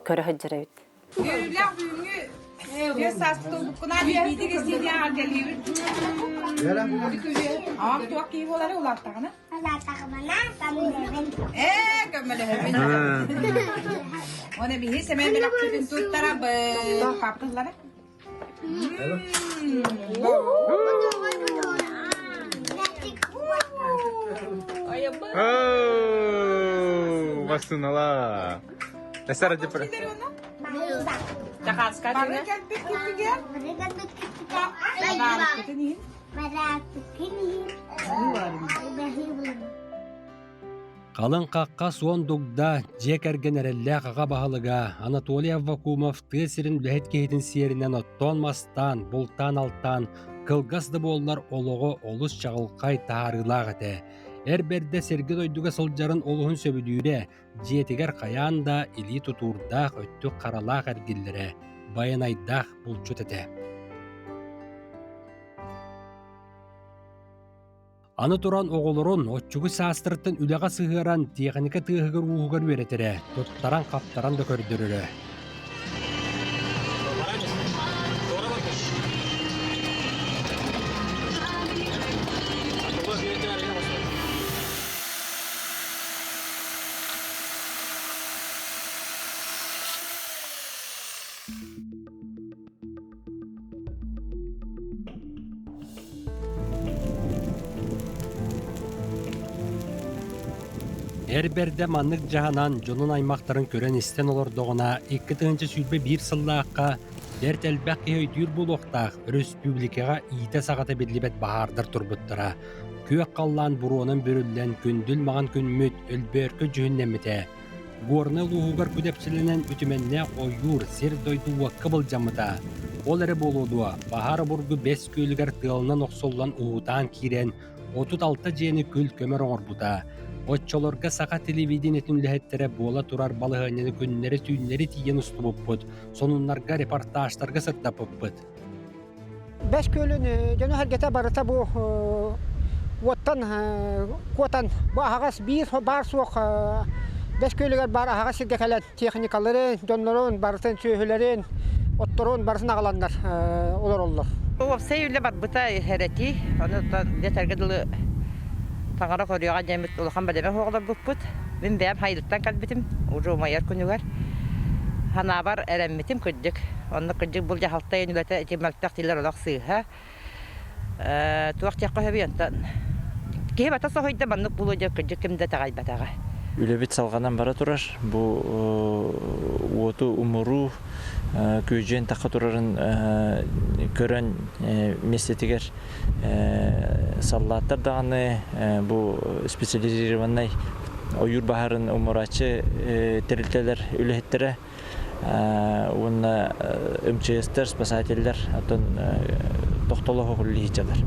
көрө сылдьар эбит. Үөрүүлээх бүгүҥҥү биэс сааспыт туолбуккунаан биирдик истиилээх кэлиибит. Аҕам туох киһи буолары улааттаҕына? Улааттаҕына көмөлөһөбүн. Ээ, көмөлөһөбүн. Оны биһи сэмэн бэлэхпитин туттарабыт. Папкыллара. Массыыналаа. Эсэр Бары кэлбит киһигэр Халыҥ хахха суон дугда дьиэ кэргэн эрэллээх аҕа баһылыга Анатолий Аввакумов тыа сирин үлэһит киһитин сиэринэн оттоон-мастаан, бултаан-алтаан, кылгас да буоллар олоҕо олус чаҕылхай таһаарыылаах этэ. Эр бэрдэ сиргэ-дойдуга сылдьарын олуһун сөбүлүүрэ, дьиэтигэр хайаан да илии тутуурдаах, өттүк харалаах эргиллэрэ, байанайдаах булчут этэ. Аны туран оҕолорун оччугуй саастарыттан үлэҕэ сыһыаран тиэхиникэ тыаһыгар-ууһугар үөрэтэрэ, туттаран-хаптаран да көрдөрөрө. Эр бэрдэ маннык дьаһанан дьонун аймахтарын көрөн-истэн олордоҕуна 2021 сыллаахха бэрт элбэх киһи өйдүүр буолуохтаах өрөспүүбүлүкэҕэ иитэ-саҕата биллибэт баһаардар турбуттара. Күөх халлаан буруонан бүрүллэн күндүл маҥан күммүт өлбөөркө дьүһүннэммитэ. Горнай улууһугар күдэпчилэнэн үтүмэннээх ойуур сир-дойду уокка былдьаммыта. Ол эрэ буолуо дуо, баһаар обургу Бэс Күөлүгэр тыалынан охсуллан уһуутаан киирэн, 36 дьиэни күл-көмөр оҥорбута. Оччолорго саха телевидениетин үлэһиттэрэ буола турар балаһыанньаны күннэри-түүннэри тиийэн устубуппут, сонуннарга, репортажтарга сырдаппыппыт. Бэс күөлүн дьоно-сэргэтэ барыта бу уоттан куотан бу аһаҕас биир баар суох Бэс күөлүгэр баар аһаҕас сиргэ кэлэн техникаларын, дьоннорун, барытын сүөһүлэрин, отторун барытын аҕаланнар олороллор. Уопсай үлэ барбыта эрэтии, ону дьэ дылы таҥара көрүөҕэ диэммит улахан бэлэмэ оҕолорбуппут. Мин бэйэм Хайдыттан кэлбитим, уже умайар күнүгэр. Санаабар эрэммитим кырдьык. Онно кырдьык бу дьаһалта үлэтэ ити мөлтөх дииллэр олох сыыһа. Туох диэххэ сөбүй онтон киһи бата соһуйда маннык буолуо диэн кырдьык ким да итэҕэйбэтэҕэ. Үлэбит салҕанан бара турар. Бу уоту умуруу күөдьүйэн тахха турарын көрөн миэстэтигэр саллааттар даҕаны бу специализированнай ойуур баһаарын умурааччы тэрилтэлэр үлэһиттэрэ уонна МЧСтэр, спасателлэр оттон тохтолоох үлэлиһиччэлэр.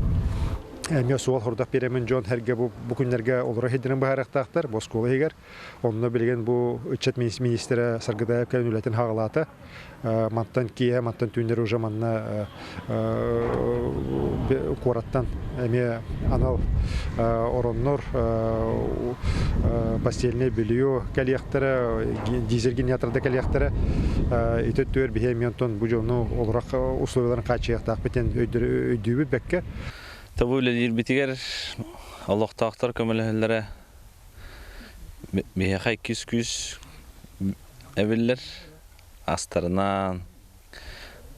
Эмиэ суол хордох биэрэмин дьон эргэ бу бу күннэргэ олоро сылдьарын быһаарыахтаахтар бу оскуола иһигэр. Онно билигин бу ыччат министрэ Саргыдаев кэлэн үлэтин хаҕалаата. Мантан киэһэ, мантан түүннэри уже манна куораттан эмиэ анал ороннор постельное белье кэлиэхтэрэ, дизель генераторда кэлиэхтэрэ. Ити өттүгэр биһи эмиэ онтон бу дьону олорох условияларын хааччыйыахтаахпыт диэн өйдүүбүт бэккэ. Тобу үлэлиирбитигэр олохтоохтор көмөлөһөллөрө биһиэхэ иккис күүс эбиллэр. Астарынан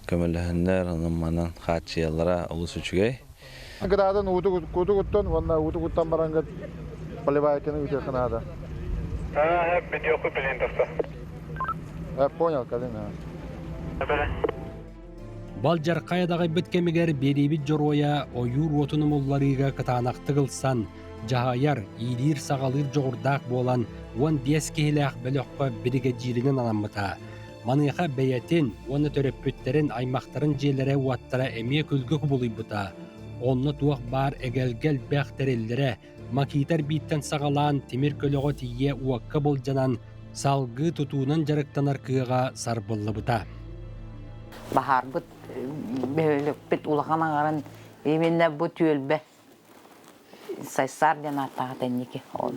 көмөлөһөннөр, онон-манан хааччыйаллара олус үчүгэй. Градын ууту куттан уонна ууту куттан баран поливайканы ыытыахха наада. Аа, видеоку билин тахса. Понял, калина. Балдьархай адаҕайбыт кэмигэр биэриибит дьоруойа ойуур уотун умулларыыга кытаанахтык ылсан, дьаһайар, иилиир-саҕалыыр дьоҕурдаах буолан 15 киһилээх бөлөххө биригэдьииринэн анаммыта. Маныаха бэйэтин уонна төрөппүттэрин, аймахтарын дьиэлэрэ-уоттара эмиэ күлгэ кубулуйбута. Онно туох баар эгэлгэ элбэх тэриллэрэ, Макита эрбииттэн саҕалаан тимир көлөҕө тиийэ уокка былдьанан, салгыы тутуунан дьарыктанар кыаҕа сарбыллыбыта. Баһаарбыт бөһүөлэкпит улахан аҥарын именно бу түөлбэ Сайсаар диэн ааттаах этэ инники. Ол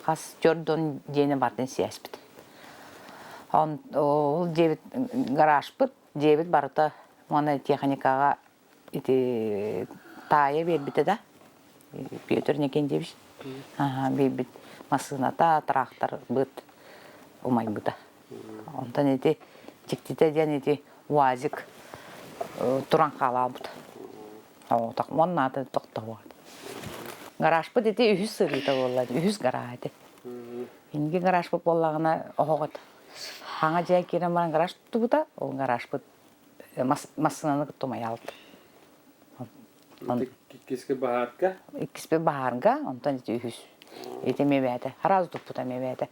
хас чордон диэни бартын сиэспит. Ол дьиэбит гаражпыт, дьиэбит барыта уонна техникаҕа ити таайа биэрбитэ да Петр Никентьевич биэрбит массыыната, тракторбыт умайбыта. Онтон ити дьиктитэ диэн ити УАЗик туран хаалаабыт. Уонна аты тохтоһуот. Гаражпыт ити үһүс сырыыта буолла, үһүс гараа ити. Инники гаражпыт буоллаҕына оһоҕот. Хаҥа дьиэ киирэн баран гараж туттубута, ол гаражпыт массыынаны кытта умайаалт. Иккискэ баһаарга? Иккиспит баһаарга, онтон ити үһүс. Ити эмиэ бэйэтэ. Сразу туппута эмиэ бэйэтэ.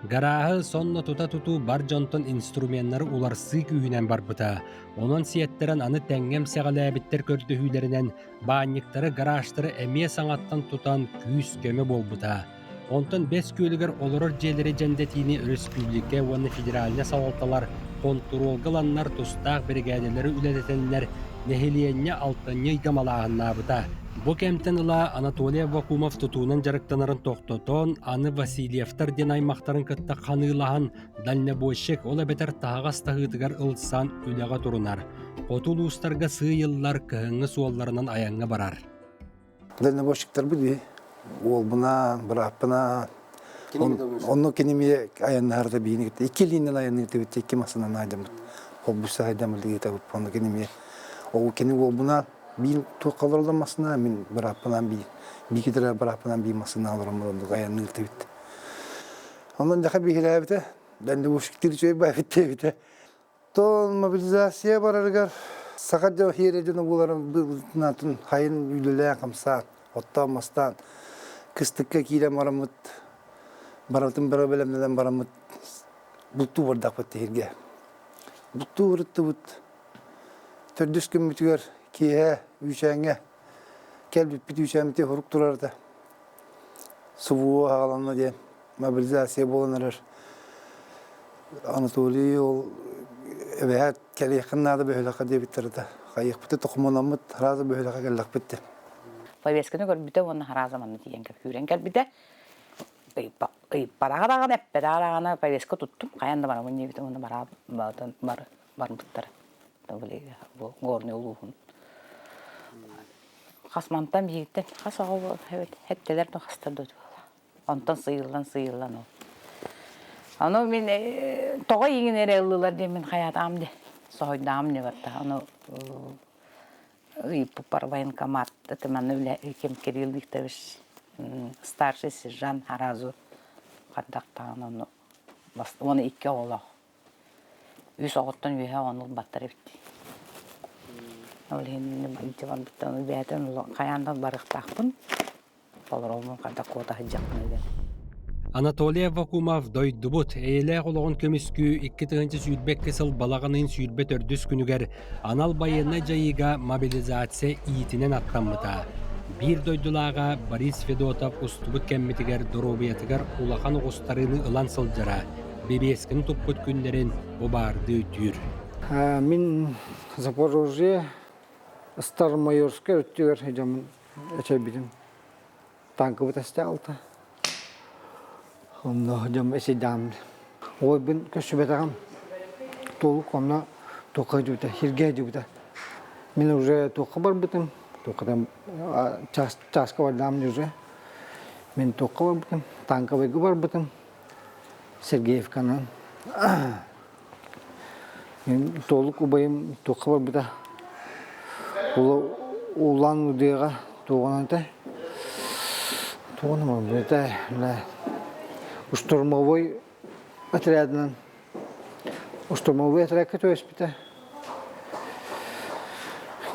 Гарааһы сонно тута тутуу бар дьонтон инструменнары уларсыы күүһүнэн барбыта. Онон сиэттэрэн аны тэҥҥэ эмсэҕэлээбиттэр көрдөһүүлэринэн баанньыктары, гаражтары эмиэ саҥаттан тутан күүс-көмө буолбута. Онтон Бэс Күөлүгэр олорор дьиэлэри дьэндэтиини өрөспүүбүлүкэ уонна федеральнай салалталар хонтуруолга ыланнар тустаах биригээдэлэри үлэлэтэннэр нэһилиэнньэ алтынньы ыйга малааһыннаабыта. Бу кэмтэн ыла Анатолий Аввакумов тутуунан дьарыктанарын тохтотон, аны Васильевтар диэн аймахтарын кытта ханыылаһан дальнобойщик, ол эбэтэр таһаҕас таһыытыгар ылсан үлэҕэ турунар. Хоту улуустарга сыыйыллар кыһыҥҥы суолларынан айаҥҥа барар. Дальнобойщиктарбыт би уолбунаан, бырааппынаан онно киними айаннаһарда биини кытта икки илиинэн айанныыртыбыт икки массынан айдаммыт холбуса айдаммыт ыытабыт онно киними ол кини уолбунаан биир туохха олороллор массына мин бырааппынаан биир биикитэрэ бырааппынаан биир массына олороммут оннук айанныыртыбыт онон дьаха биһирээбитэ дальнобойщиктыыр үчүгэй баайбыт диэбитэ То мобилизация барарыгар саха дьон хиэрэ дьоно буоларын быһыытынан хайын үлэлээн-хамсаан, оттоон-мастаан кыстыкка киирэн бараммыт, барытын бары бэлэмнэнэн бараммыт бултуу бардахпыт тиһиргэ. Бултуу ырыттыбыт. Төрдүс күммүтүгэр киэһэ үүчээҥҥэ кэлбиппит үүчээммитигэр хорук турарда. Субуо аҕаланна диэн мобилизация буолан эрэр. Анатолий ол эбэһээт кэлиэххин наада бөһүөлэккэ диэбиттэр да хайыахпыты тохумунаммыт сразу бөһүөлэккэ кэллэхпит диэн. Повестканы көрбүтэ уонна сразу манна тиийэн күүрэн кэлбитэ. Ыйыппараҕа даҕаны, эппэтэҕэ даҕаны повестка туттум. Хайаан да барабын диэбитим уонна бара барбыттара. Бу Горный улууһун. Хас мантан бииртэн хас оҕо эттэлэр да хастар да Онтон сыйыллан-сыйыллан ол. Ону мин тоҕо иҥин эрэ ыллылар диэн мин хайаатаам де соһуйдаам не барта. Ону ыйыппыппар военкомат это манна үлэ ким Кирилл Викторович старший сержант сразу хардахтаан ону уонна икки оҕолоох. Үс оҕоттон үөһэ оҕону ылбаттар эбит. Ол иһин илдьэ барбыттан бэйэтин хайаан да барыахтаахпын. Толоруумун хайдах куота сылдьахпыный диэн. Анатолий Аввакумов дойдубут эйэлээх олоҕун көмүскүү 2022 сыл балаҕанын 24 күнүгэр анал байыаннай дьайыыга мобилизация иитинэн аттаммыта. Биир дойдулааҕа Борис Федотов устубут кэммитигэр доруобуйатыгар улахан оҕустарыыны ылан сылдьара, бэбиэскэни туппут күннэрин бу баардыы өйдүүр. Мин Запорожье Старомайорскай өттүгэр дьоммун эчэйбитим. Танкыбыт эстэ алта. Онно дьом эсэйдэҕим. Ойбун көрсүбэтэҕим. Толук онно туохха дьубута, сиргэ дьубута. Мин уже туохха барбытым, туохха чааска бардаам уже. Мин туохха барбытым, танковыйга барбытым. Сергеевканан. Мин толук убайым туохха барбыта Улан Удыаҕа туоҕунан этэ туоҕунан барбыта штурмовой отрядынан штурмовой отрядка түбэспитэ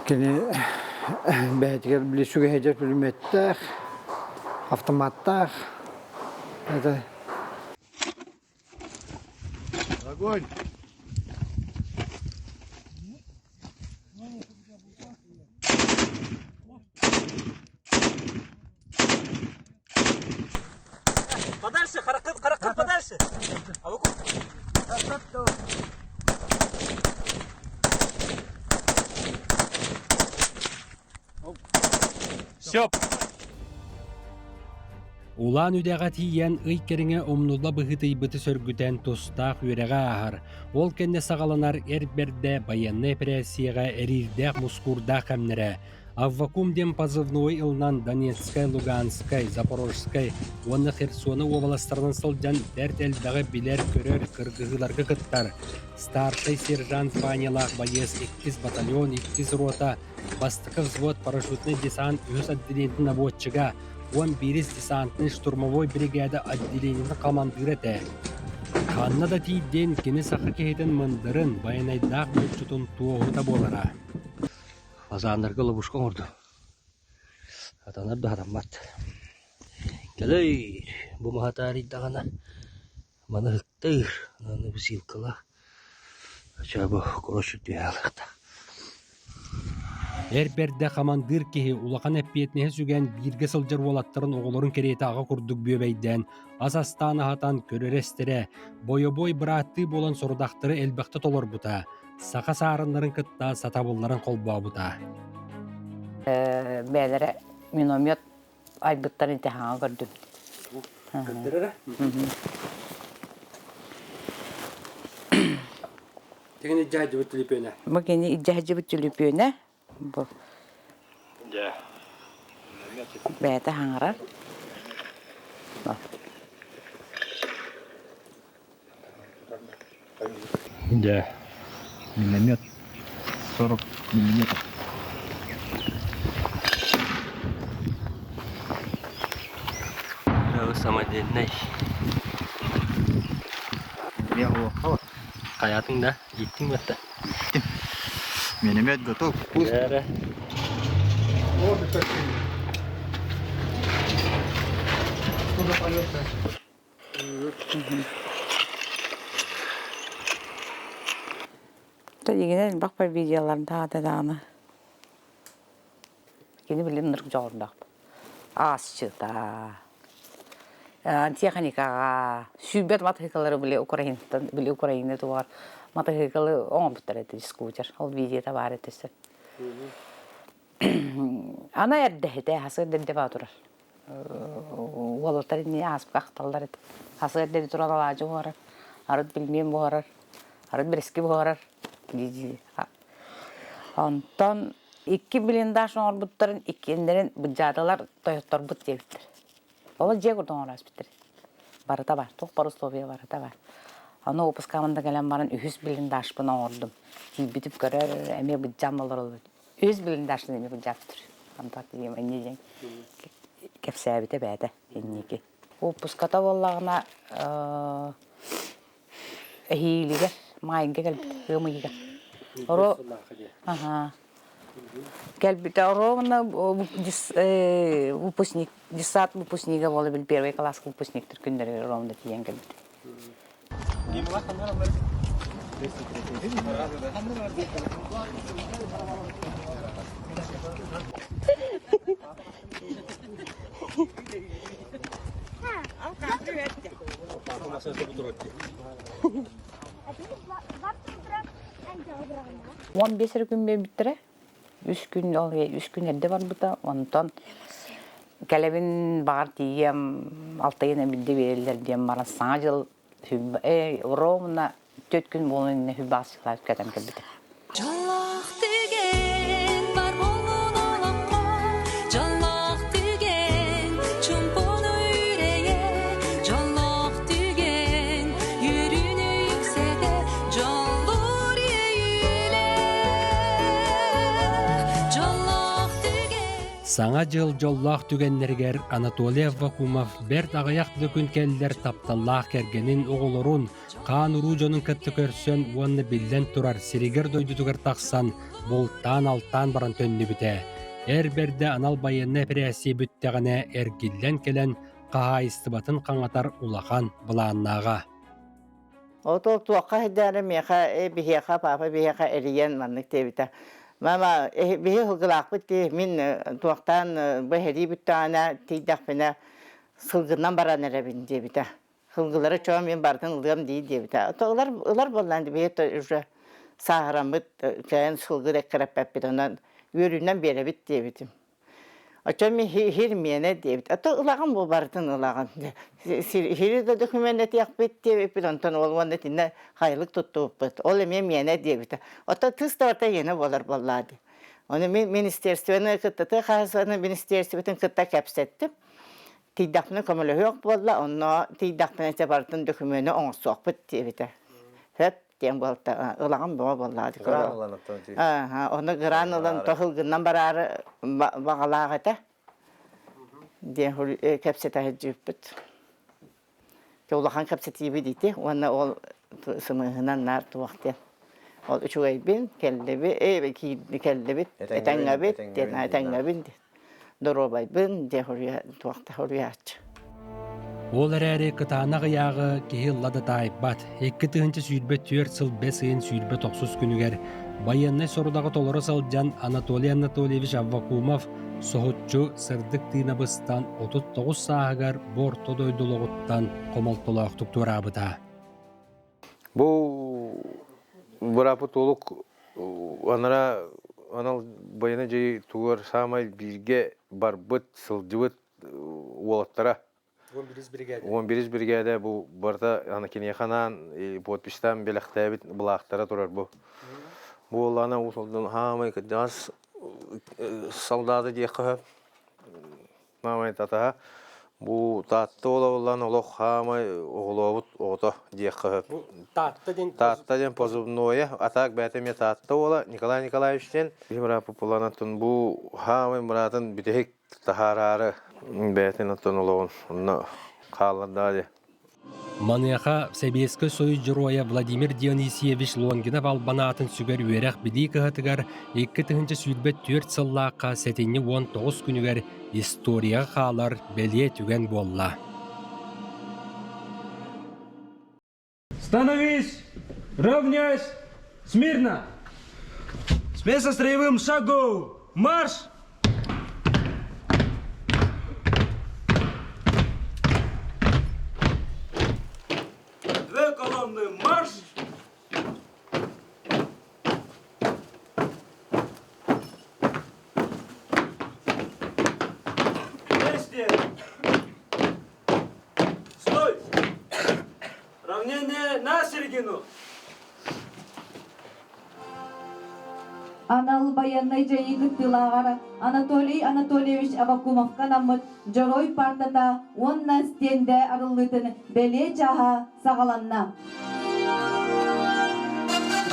кини бэйэтигэр били сүгэһэдьэр пулеметтээх автоматтаах это Огонь! Подальше, харакат, харакат, подальше. А вы Все. Улаан Үдэҕэ тиийэн ый кэриҥэ умнулла быһыытыйбыты сөргүтэн тустаах үөрэҕи ааһар. Ол кэннэ саҕаланар эр бэрдэ байыаннай эпэрээссийэҕэ эриирдээх-мускуурдаах кэмнэрэ. Аввакум диэн позывной ылынан Донецкай, Луганскай, Запорожскай уонна Херсона уобаластарынан сылдьан бэрт элбэҕи билэр-көрөр, кыргыһыыларга кыттар. Старшай сержант званиелаах байыас иккис батальон иккис рота бастакы взвод парашютнай десант үһүс отделениетын наводчига, 11-ис десантнай штурмовой бригада отделениетын хамандыыра этэ. Ханна да тиийдин, кини саха киһитин мындырын, байанайдаах булчутун туоһута буолара. Фазаннарга ловушка оҥордум. Хатанар да хатаммат. Кэлэй, бу маһа таарыйдаҕына, Маны ыһыктыыр, аны бысыылкалаах. Чэ бу короче түһэ алыахта. Эр бэрдэ хамандыыр киһи улахан эппиэтинэһи сүгэн бииргэ сылдьар уолаттарын оҕолорун кэриэтэ аҕа курдук бүөбэйдээн, ас астаан аһатан көрөрө-истэрэ, бойобуой бырааттыы буолан сорудахтары элбэхтэ толорбута, саха саарыннарын кытта сатабылларын холбообута. Бэйэлэрэ миномет айбыттарын ити хаҥа көрдүм. Көрдөрөрө? Тигини дьаһдьыбыт түлүпүөнэ. Бу кини дьаһдьыбыт түлүпүөнэ. Бу. Дьэ. Бэйэтэ хаҥарар. Дьэ, миномет 40 миллиметр. Самодельный. Хайаатыҥ да? Ииттиҥ батта? Ииттим. Миномет готов. Эрэ. Дьиҥинэн элбэх видеолардаах этэ даҕаны. Кини билим нырк дьоҕурдаах. Аасчыта, техникаҕа сүүрбэт матыһыыкалары били Украинаттан били Украина туһугар матыһыыкалы оҥорбуттар этэ скутер. Ол видеота баар этэ сөп. Ана эрдэһитэ хасыар эрдэ баа турар. Уолаттар инни ааспыт ахталлар этэ. Хасыар эрдэ туран алаадьы буһарар, арыт пельмень буһарар, арыт бэрэски буһарар дии-дии. Онтон икки блиндаж оҥорбуттарын иккиэннэрин быдьаатылар тойотторбут диэбиттэр. Ол дьиэ курдук оҥоро ааспыттар. Барыта бар, туох бар условия барыта бар. Аны выпускамында кэлэн баран үһүс блиндажпын оҥордум. Тиийбитим көрөр, эмиэ быдьаам олороллор. Үһүс блиндажын эмиэ быдьаабыттар. Антон диэм инньэ диэн кэпсээбитэ бэйэтэ инники. Выпуската буоллаҕына эһиилигэр маайга кэлбит ыам ыйыгар. Оро Аха. Кэлбитэ ровно выпускник десант выпускнига буола бил первый класс выпускниктар күннэригэр ровно тиийэн кэлбит. 15 эрэ күн биэрбиттэрэ. Үс күн ол үс күн эрдэ барбыта. Онтон кэлэбин баҕар тиийиэм алтайын эбирдэ биэрэллэр диэн баран саҥа дьыл ровно түөрт күн буолан иннэ хүббаҕа сылаат кэтэн кэлбитим. Дьоллоох түгэн бар буолун олоххо, дьоллоох түгэн чуумпуну үрэйэ, дьоллоох түгэн үөрүүнү үксэтэ, дьоллуур иэйиилээх, дьоллоох түгэн. Саҥа дьыл дьоллоох түгэннэригэр Анатолий Аввакумов бэрт аҕыйах да күн кэллэр тапталлаах кэргэнин, оҕолорун, хаан-уруу дьонун кытта көрсөн уонна биллэн турар сиригэр-дойдутугар тахсан бултаан-алтаан баран төннүбүтэ. Эр бэрдэ анал байыаннай эпэрээссийэ бүттэҕинэ эргиллэн кэлэн хаһаайыстыбатын хаҥатар улахан былааннааҕа. Отол туохха сылдьаары миэхэ э, биһиэхэ папа биһиэхэ эрийэн маннык диэбитэ. Мама биһи сылгылаахпыт дии мин туохтаан бу эһэрии бүттэҕинэ тиийдэхпинэ сылгынан баран эрэбин диэбитэ. Сылгылары чоо мин барытын ылыам дии диэбитэ. Ылар ылар буоллаан биһи уже сааһыраммыт кэлэн сылгы эккирэппэппит онон үөрүүнэн биэрэбит диэбитим. Оччо мин хир миэнэ диэбит. А то ылаҕын бу барытын ылаҕын. Хири да документ этиэхпит диэбиппит, онтон ол уонна итиннэ хайылык туттубуппут. Ол эмиэ миэнэ диэбитэ. Оттон тыс да барыта иэнэ буолар буоллаа дии. Ону мин министерствоны кытта тыа хаһаайыстыбатын министерствотын кытта кэпсэттим. Тиийдэхпинэ көмөлөһүөх буолла, онно тиийдэхпинэ чэ барытын докумуону оҥорсуохпут диэбитэ. Сөп диэн буолта ылаҕын бөҕө буоллаҕа Гран ылан оттон Ону гран ылан тоһулгунан бараары баҕалаах этэ диэн кэпсэтэ сылдьыбыппыт. Улахан кэпсэтиибит ити уонна ол сымыһынан наар туох диэн ол үчүгэйбин кэллиби кэллибит этэҥҥэбит диэн этэҥҥэбин доруобайбын диэн туохта хоруйааччы. Ол эрээри кытаанах ыйааҕы киһи ылла да таайбат. 2024 сыл бэс ыйын 29 күнүгэр байыаннай сорудаҕы толоро сылдьан Анатолий Анатольевич Аввакумов соһуччу сырдык тыына быстан 39 сааһыгар бу орто дойду олоҕуттан хомолтолоохтук туораабыта. Бу бырааппыт толук анара анал байыаннай дьайыы тугар саамай бииргэ барбыт, сылдьыбыт уолаттара. 11 бригада. 11 бригада бу барыта аны киниэхэ анаан подписьтаан бэлэхтээбит былаахтара турар бу. Бу буоллаҕына Уус Алдан хаамай кырдьаҕас солдаты диэххэ сөп. Маамай татаһа бу Таатта уола олох хаамай оҕолообут оҕото диэххэ сөп. Бу Таатта диэн Таатта диэн позывное, а так бэйэтэ эмиэ Таатта уола Николай Николаевич диэн. Киһи бырааппыт буланаттан бу хаамай быраатын бүтэһик таһаараары бэйэтин оттон олоҕун онно хааллардаҕа дии. Маныаха Сэбиэскэй Союз Дьоруойа Владимир Дионисьевич Лонгинов албан аатын сүгэр үөрэх-билии кыһатыгар 2024 сыллаахха сэтинньи 19 күнүгэр историяҕа хаалар бэлиэ түгэн буолла. Становись! Равняйсь! Смирно! С места строевым шагу! Марш! Две колонны марш! Вместе! Стой! Равнение на середину! Анал байыаннай дьайыы кыттыылааҕар Анатолий Анатольевич Авакумовка анаммыт Дьоруой паартата уонна стендэ арыллыытын бэлиэ чааһа саҕаланна.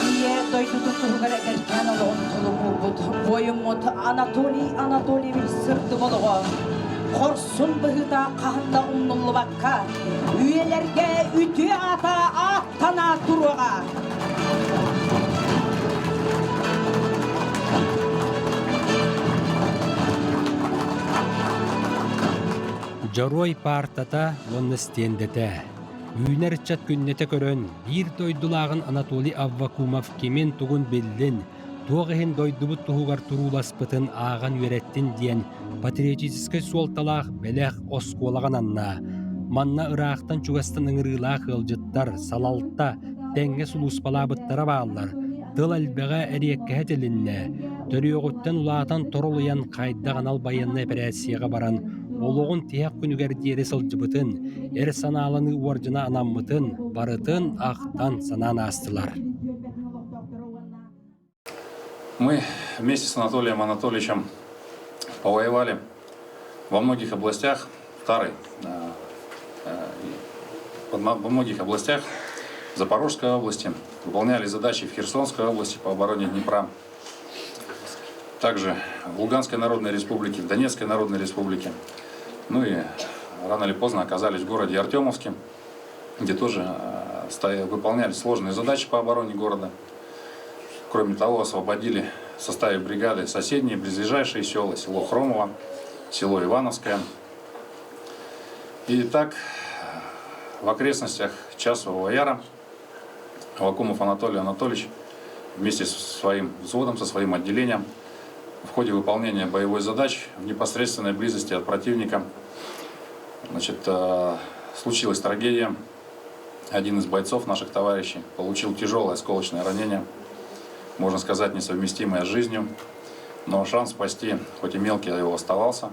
Ийэ дойдутун туһугар эдэркээн олоҕун толук уурбут буойуммут Анатолий Анатольевич сырдык олоҕо хорсун быһыыта хаһан да умнуллубакка үйэлэргэ үтүө аата ааттана туруоҕа. Дьоруой паартата уонна стендэтэ. Үүнэр ыччат күннэтэ көрөн, биир дойдулааҕын Анатолий Аввакумов кимин-тугун биллин, туох иһин дойдубут туһугар турууласпытын ааҕан үөрэттин диэн патриотическай суолталаах бэлэх оскуолаҕа ананна. Манна ыраахтан-чугастан ыҥырыылаах ыалдьыттар, салалта тэҥҥэ сулууспалаабыттара бааллар. Тыл элбэҕэ эриэккэһэ тилиннэ. Төрүөҕүттэн улаатан торолуйан хайдах анал байыаннай эпэрээссийэҕэ баран олоҕун тиһэх күнүгэр диэри сылдьыбытын, эр санааланыы уордьана анаммытын барытын ахтан санаан аастылар. Мы вместе с Анатолием Анатольевичем повоевали во многих областях Тары, во многих областях Запорожской области, выполняли задачи в Херсонской области по обороне Днепра, также в Луганской Народной Республике, в Донецкой Народной Республике. Ну и рано или поздно оказались в городе Артемовске, где тоже выполняли сложные задачи по обороне города. Кроме того, освободили в составе бригады соседние близлежащие села, село Хромово, село Ивановское. И так в окрестностях Часового Яра Авакумов Анатолий Анатольевич вместе со своим взводом, со своим отделением в ходе выполнения боевой задачи в непосредственной близости от противника значит, случилась трагедия. Один из бойцов наших товарищей получил тяжелое осколочное ранение, можно сказать, несовместимое с жизнью. Но шанс спасти, хоть и мелкий, его оставался.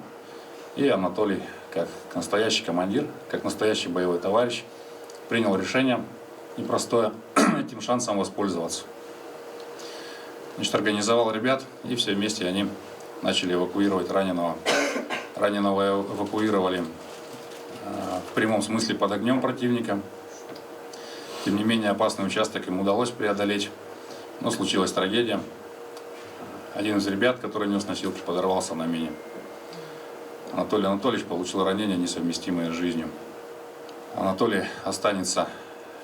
И Анатолий, как настоящий командир, как настоящий боевой товарищ, принял решение непростое этим шансом воспользоваться. Значит, организовал ребят, и все вместе они начали эвакуировать раненого. Раненого эвакуировали в прямом смысле под огнем противника. Тем не менее, опасный участок им удалось преодолеть. Но случилась трагедия. Один из ребят, который нес носилки, подорвался на мине. Анатолий Анатольевич получил ранение, несовместимое с жизнью. Анатолий останется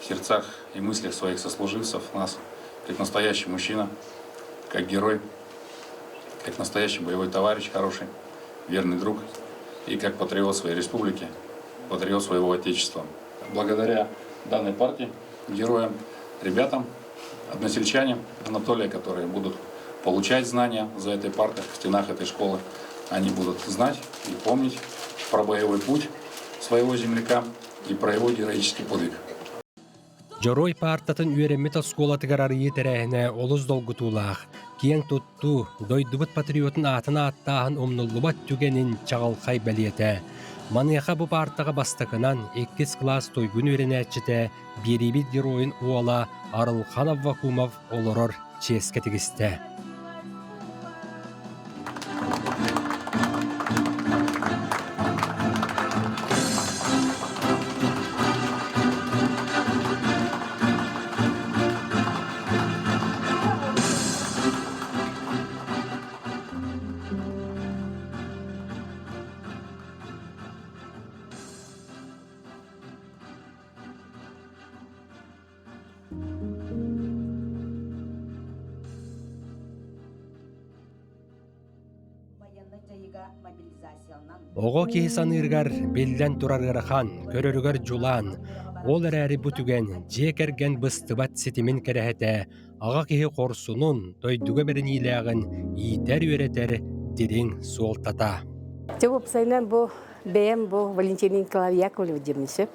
в сердцах и мыслях своих сослуживцев нас, как настоящий мужчина, как герой, как настоящий боевой товарищ хороший, верный друг и как патриот своей республики, патриот своего Отечества. Благодаря данной партии, героям, ребятам, односельчане Анатолия, которые будут получать знания за этой партой в стенах этой школы, они будут знать и помнить про боевой путь своего земляка и про его героический подвиг. Дьоруой паартатын үөрэммит оскуолатыгар арыйыы тэрээһинэ олус долгутуулаах, киэҥ туттуу, дойдубут патриотун аатын ааттааһын умнуллубат түгэнин чаҕылхай бэлиэтэ. Маныаха бу паартаҕа бастакынан иккис кылаас туйгун үөрэнээччитэ, биэриибит геройун уола Арылхан Аввакумов олорор чиэскэ тигистэ. Оҕо киһи саныырыгар биллэн турар ыарахан, көрөрүгэр дьулаан. Ол эрээри бу түгэн дьиэ кэргэн быстыбат ситимин кэрэһэтэ, аҕа киһи хорсунун, дойдуга бэриниилээҕин иитэр-үөрэтэр дириҥ суолтата. Дьэ, уопсайынан бу бэйэм бу Валентина Николаевна Яковлева диэммин сөп.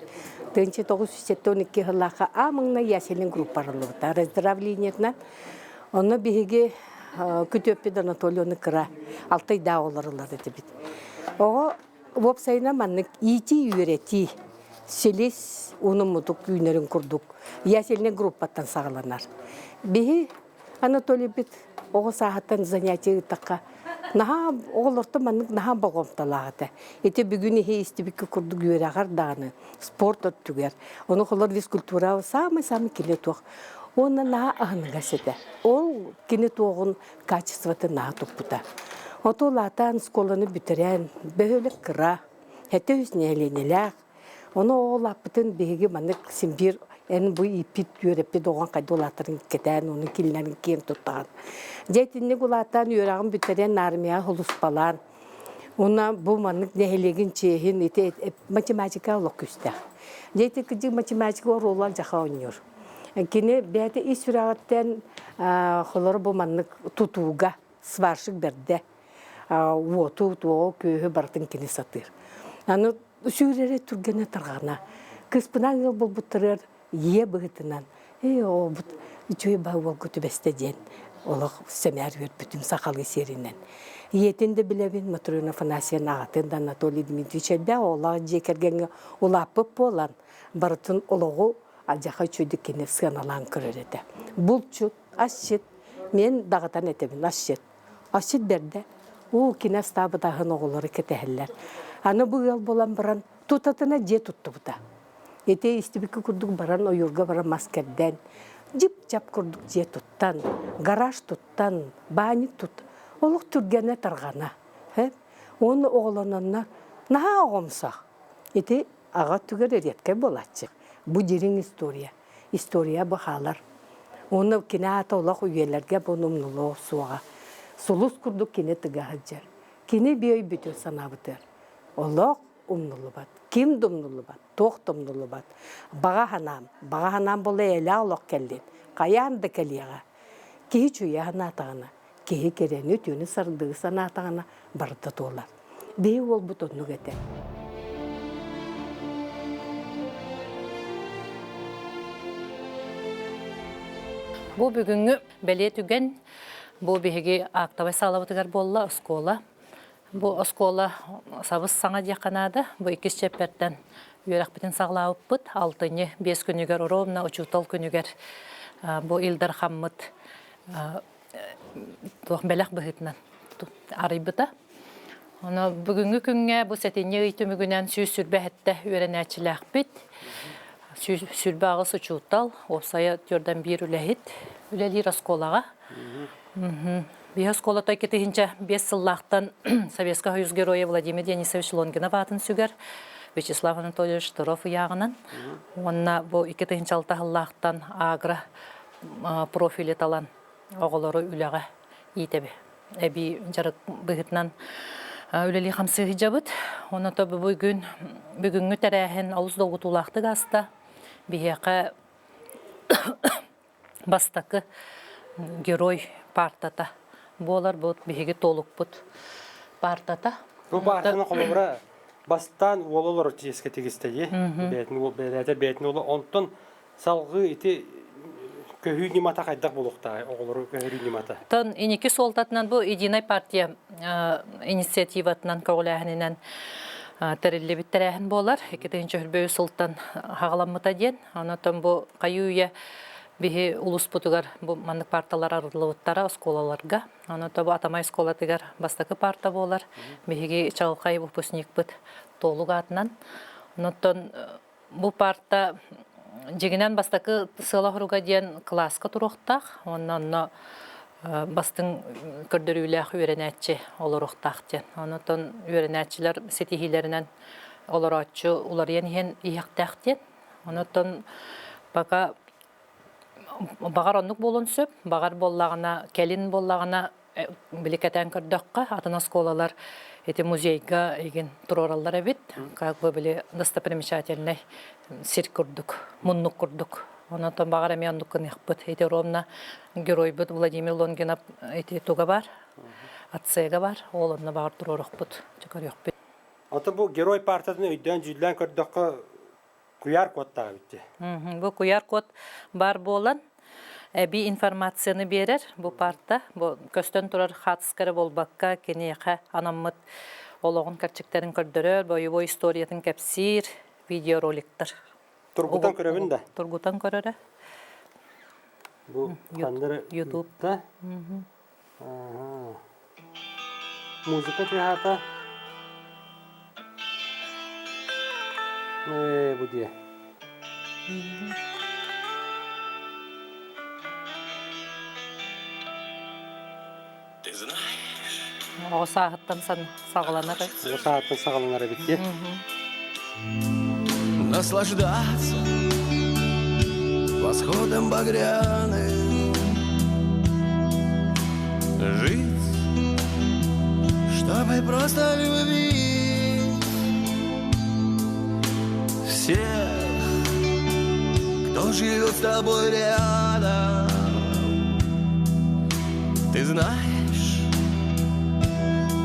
1972 сыллаахха аа маҥнай Яселин группа арыллыбыта раздравлениетынан. Онно биһиги күтүөппүт Анатолий ону кыра алтайдаах олоруллар этибит. Оҕо уопсайынан маннык иитии-үөрэтии силис уунуммутук үүнэрин курдук ясельнай группаттан саҕаланар. Биһи Анатолийбит оҕо сааһыттан занятие ыыттахха наһаа оҕолортон маннык наһаа болҕомтолоох этэ. Ити бүгүн иһи истибиккэ курдук үөрэҕэр даҕаны спорт өттүгэр. Ону холор физкультура самый-самый кини туох. Уонна наһаа аһыныгас этэ. Ол кини туоҕун качествотын наһаа туппута. Ото улаатан школаны бүтэрэн, бөһүөлэк кыра, хэттэ үс нэһилиэнньэлээх, Ону оҕолааппытын биһиги маннык син биир эн бу ииппит, үөрэппит оҕоҥ хайда улаатарын кэтээн, ону кинилэрин киэн туттаҕын. Дьэ итинник улаатан үөрэҕин бүтэрэн армияҕа сулууспалаан, уонна бу маннык нэһилиэгин чиэһин ити математика олох күүстээх. Дьэ ити кырдьык математика оруолу алдьархай оонньуур. Кини бэйэтэ ис сүрэҕиттэн холоро бу маннык тутууга сварщик бэрдэ уоту, туоҕу, күөһү барытын кини сатыыр. Аны сүүрэрэ түргэнэ тарҕана. Кыыспынаан ыал буолбуттарыгар ийэ быһыытынан ээ оҕобут үчүгэй баһы уолга түбэстэ диэн олох сэмээр үөрбүтүм сахалыы сиэринэн. Ийэтин да билэбин, Матрена Афанасьевна аҕатын да Анатолий Дмитриевич элбэх оҕолоох дьиэ кэргэҥҥэ улааппыт буолан, барытын олоҕу алдьархай үчүгэйдик кини сыаналаан көрөр этэ. Булчут, асчыт, мен даҕатан этэбин, асчыт. Асчыт бэрдэ. Уу, кини астаабыт аһын оҕолоро кэтэһэллэр. Аны бу ыал буолан баран, тутатына дьиэ туттубута. Ити истибиккэ курдук баран ойуурга баран мас кэрдэн, дьип-дьап курдук дьиэ туттан, гараж туттан, баанньык тут. Олох түргэнэ тарҕана. Уонна оҕолононно наһаа оҕомсох. Ити аҕа өттүгэр эриэккэй буолааччы. Бу дириҥ история. История бу хаалар. Уонна кини аата олох үйэлэргэ бу умнулуо суоҕа. Сулус курдук кини тыга сылдьар. Кини биэ өйбүтүн санаабытыгар. Олох умнуллубат. Ким да умнуллубат, туох да умнуллубат. Баҕа санаам, баҕа санаам буола эйэлээх олох кэллин. Хайаан да кэлиэҕэ. Киһи үчүгэйэ санаатаҕына, киһи кэрэни, үтүөнү сырдыгы санаатаҕына барыта туолар. Биһи уолбут оннук этэ. Бу бүгүҥҥү бэлиэ түгэн бу биһиги актовай саалабытыгар буолла оскуола. Бу оскуола сабыс саҥа диэххэ наада. Бу иккис чэппэртэн үөрэхпитин саҕалаабыппыт. Алтынньы биэс күнүгэр ровно учуутал күнүгэр бу Ил Дархаммыт туох бэлэх быһыытынан арыйбыта. Ону бүгүҥҥү күҥҥэ бу сэтинньи ый түмүгүнэн 127 үөрэнээччилээхпит. 128 учуутал, уопсайа түөртэн биир үлэһит үлэлиир оскуолаҕа. Биһи оскуолата 2005 сыллаахтан Советскай Союз Геройа Владимир Денисович Лонгинов аатын сүгэр Вячеслав Анатольевич Штыров ыйааҕынан уонна бу 2006 сыллаахтан агро профили талан оҕолору үлэҕэ иитэби. Эбии дьарык быһыытынан. Үлэлии хамсыы сылдьабыт. Онон бүгүн бүгүҥҥү тэрээһин олус долгутуулаахтык ааста. Биһиэхэ бастакы герой партата буолар бу биһиги толукпут партата. Бу партаны холобура бастаан уол олорор чиэскэ тигистэ дии. Бэйэтин уол бэйэтэ бэйэтин уола онтон салгыы ити көһүү ньымата хайдах буолуохтааҕый оҕолору көһөрүү ньымата? Тон иники суолтатынан бу Единая партия инициативатынан көҕүлээһининэн тэриллибит тэрээһин буолар. 2023 сылтан хаҕаламмыта диэн. Онон бу хайыы-үйэ биһи улууспутугар бу маннык парталар арыллыбыттара оскуолаларга. Онон бу Атамай оскуолатыгар бастакы парта буолар. Биһиги чаҕылхай выпускникпыт Туолук аатынан. Онон бу парта дьиҥинэн бастакы сыала-соруга диэн кылааска туруохтаах уонна онно бастыҥ көрдөрүүлээх үөрэнээччи олоруохтаах диэн. Онон үөрэнээччилэр ситиһиилэринэн олорооччу уларыйан иһэн иһиэхтээх диэн. Онон пока баҕар оннук буолуон сөп, баҕар буоллаҕына, кэлин буоллаҕына били кэтээн көрдөххө, атын оскуолалар ити музейга игин туруораллар эбит. Как бы били достопримечательный сир курдук, муннук курдук. Онон баҕар эмиэ оннук гыныахпыт. Ити ровно геройбут Владимир Лонгинов ити туга бар, отцега бар, ол онно баҕар туруорохпут, көрүөхпүт. Ото бу герой партатын өйдөөн дьүүллээн көрдөххө куйаар кодтаах эбит дии. Бу куйаар код бар буолан эбии информацияны биэрэр бу парта бу көстөн турар хаатыскара буолбакка киниэхэ анаммыт олоҕун кэрчиктэрин көрдөрөр, боевой историятын кэпсиир видеороликтар. Тургутан көрөбүн да? Тургутан көрөрө. Бу ханнары YouTube-та. Музыка тыаһаата. Бу диэ. Оҕо сааһыттан саҕаланар. Оҕо сааһыттан саҕаланар эбит дии. Наслаждаться восходом багряным Жить, чтобы просто любить Всех, кто живет с тобой рядом Ты знаешь,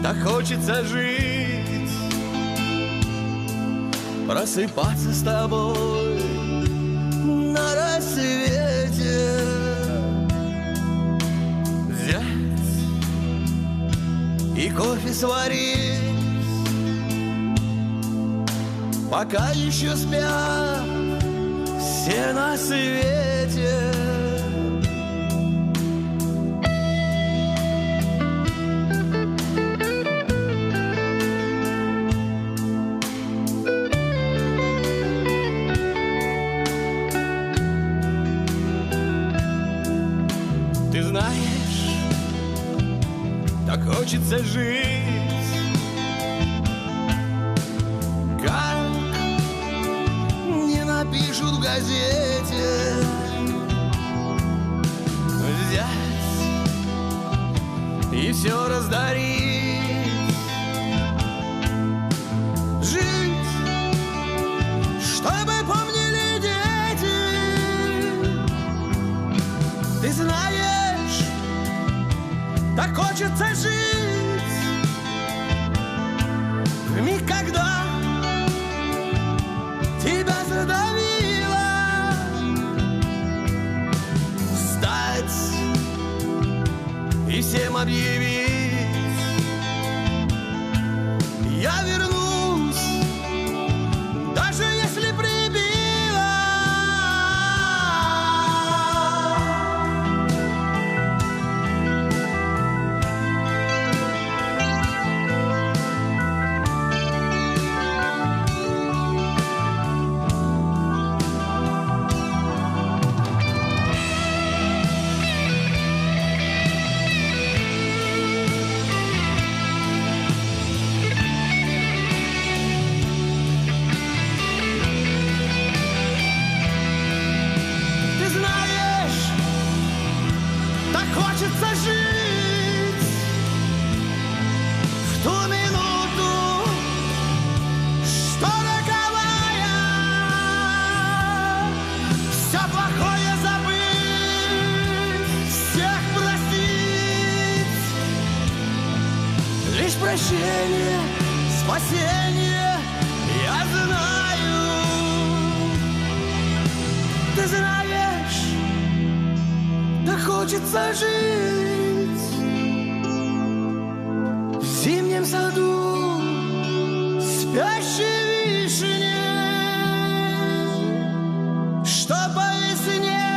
так хочется жить Просыпаться с тобой на рассвете Взять и кофе сварить Пока еще спят все на свете Ты знаешь, так хочется жить, как не напишут в газете. Взять и все раздарить. Жить, чтобы помнили дети. Ты знаешь, так хочется жить В миг, когда тебя задавило Встать и всем объявить Я вернусь, даже если прибило Ты знаешь, так хочется жить в ту минуту, Прощение, спасение, я знаю. Ты знаешь, да хочется жить в зимнем саду спящей вишне, что по весне.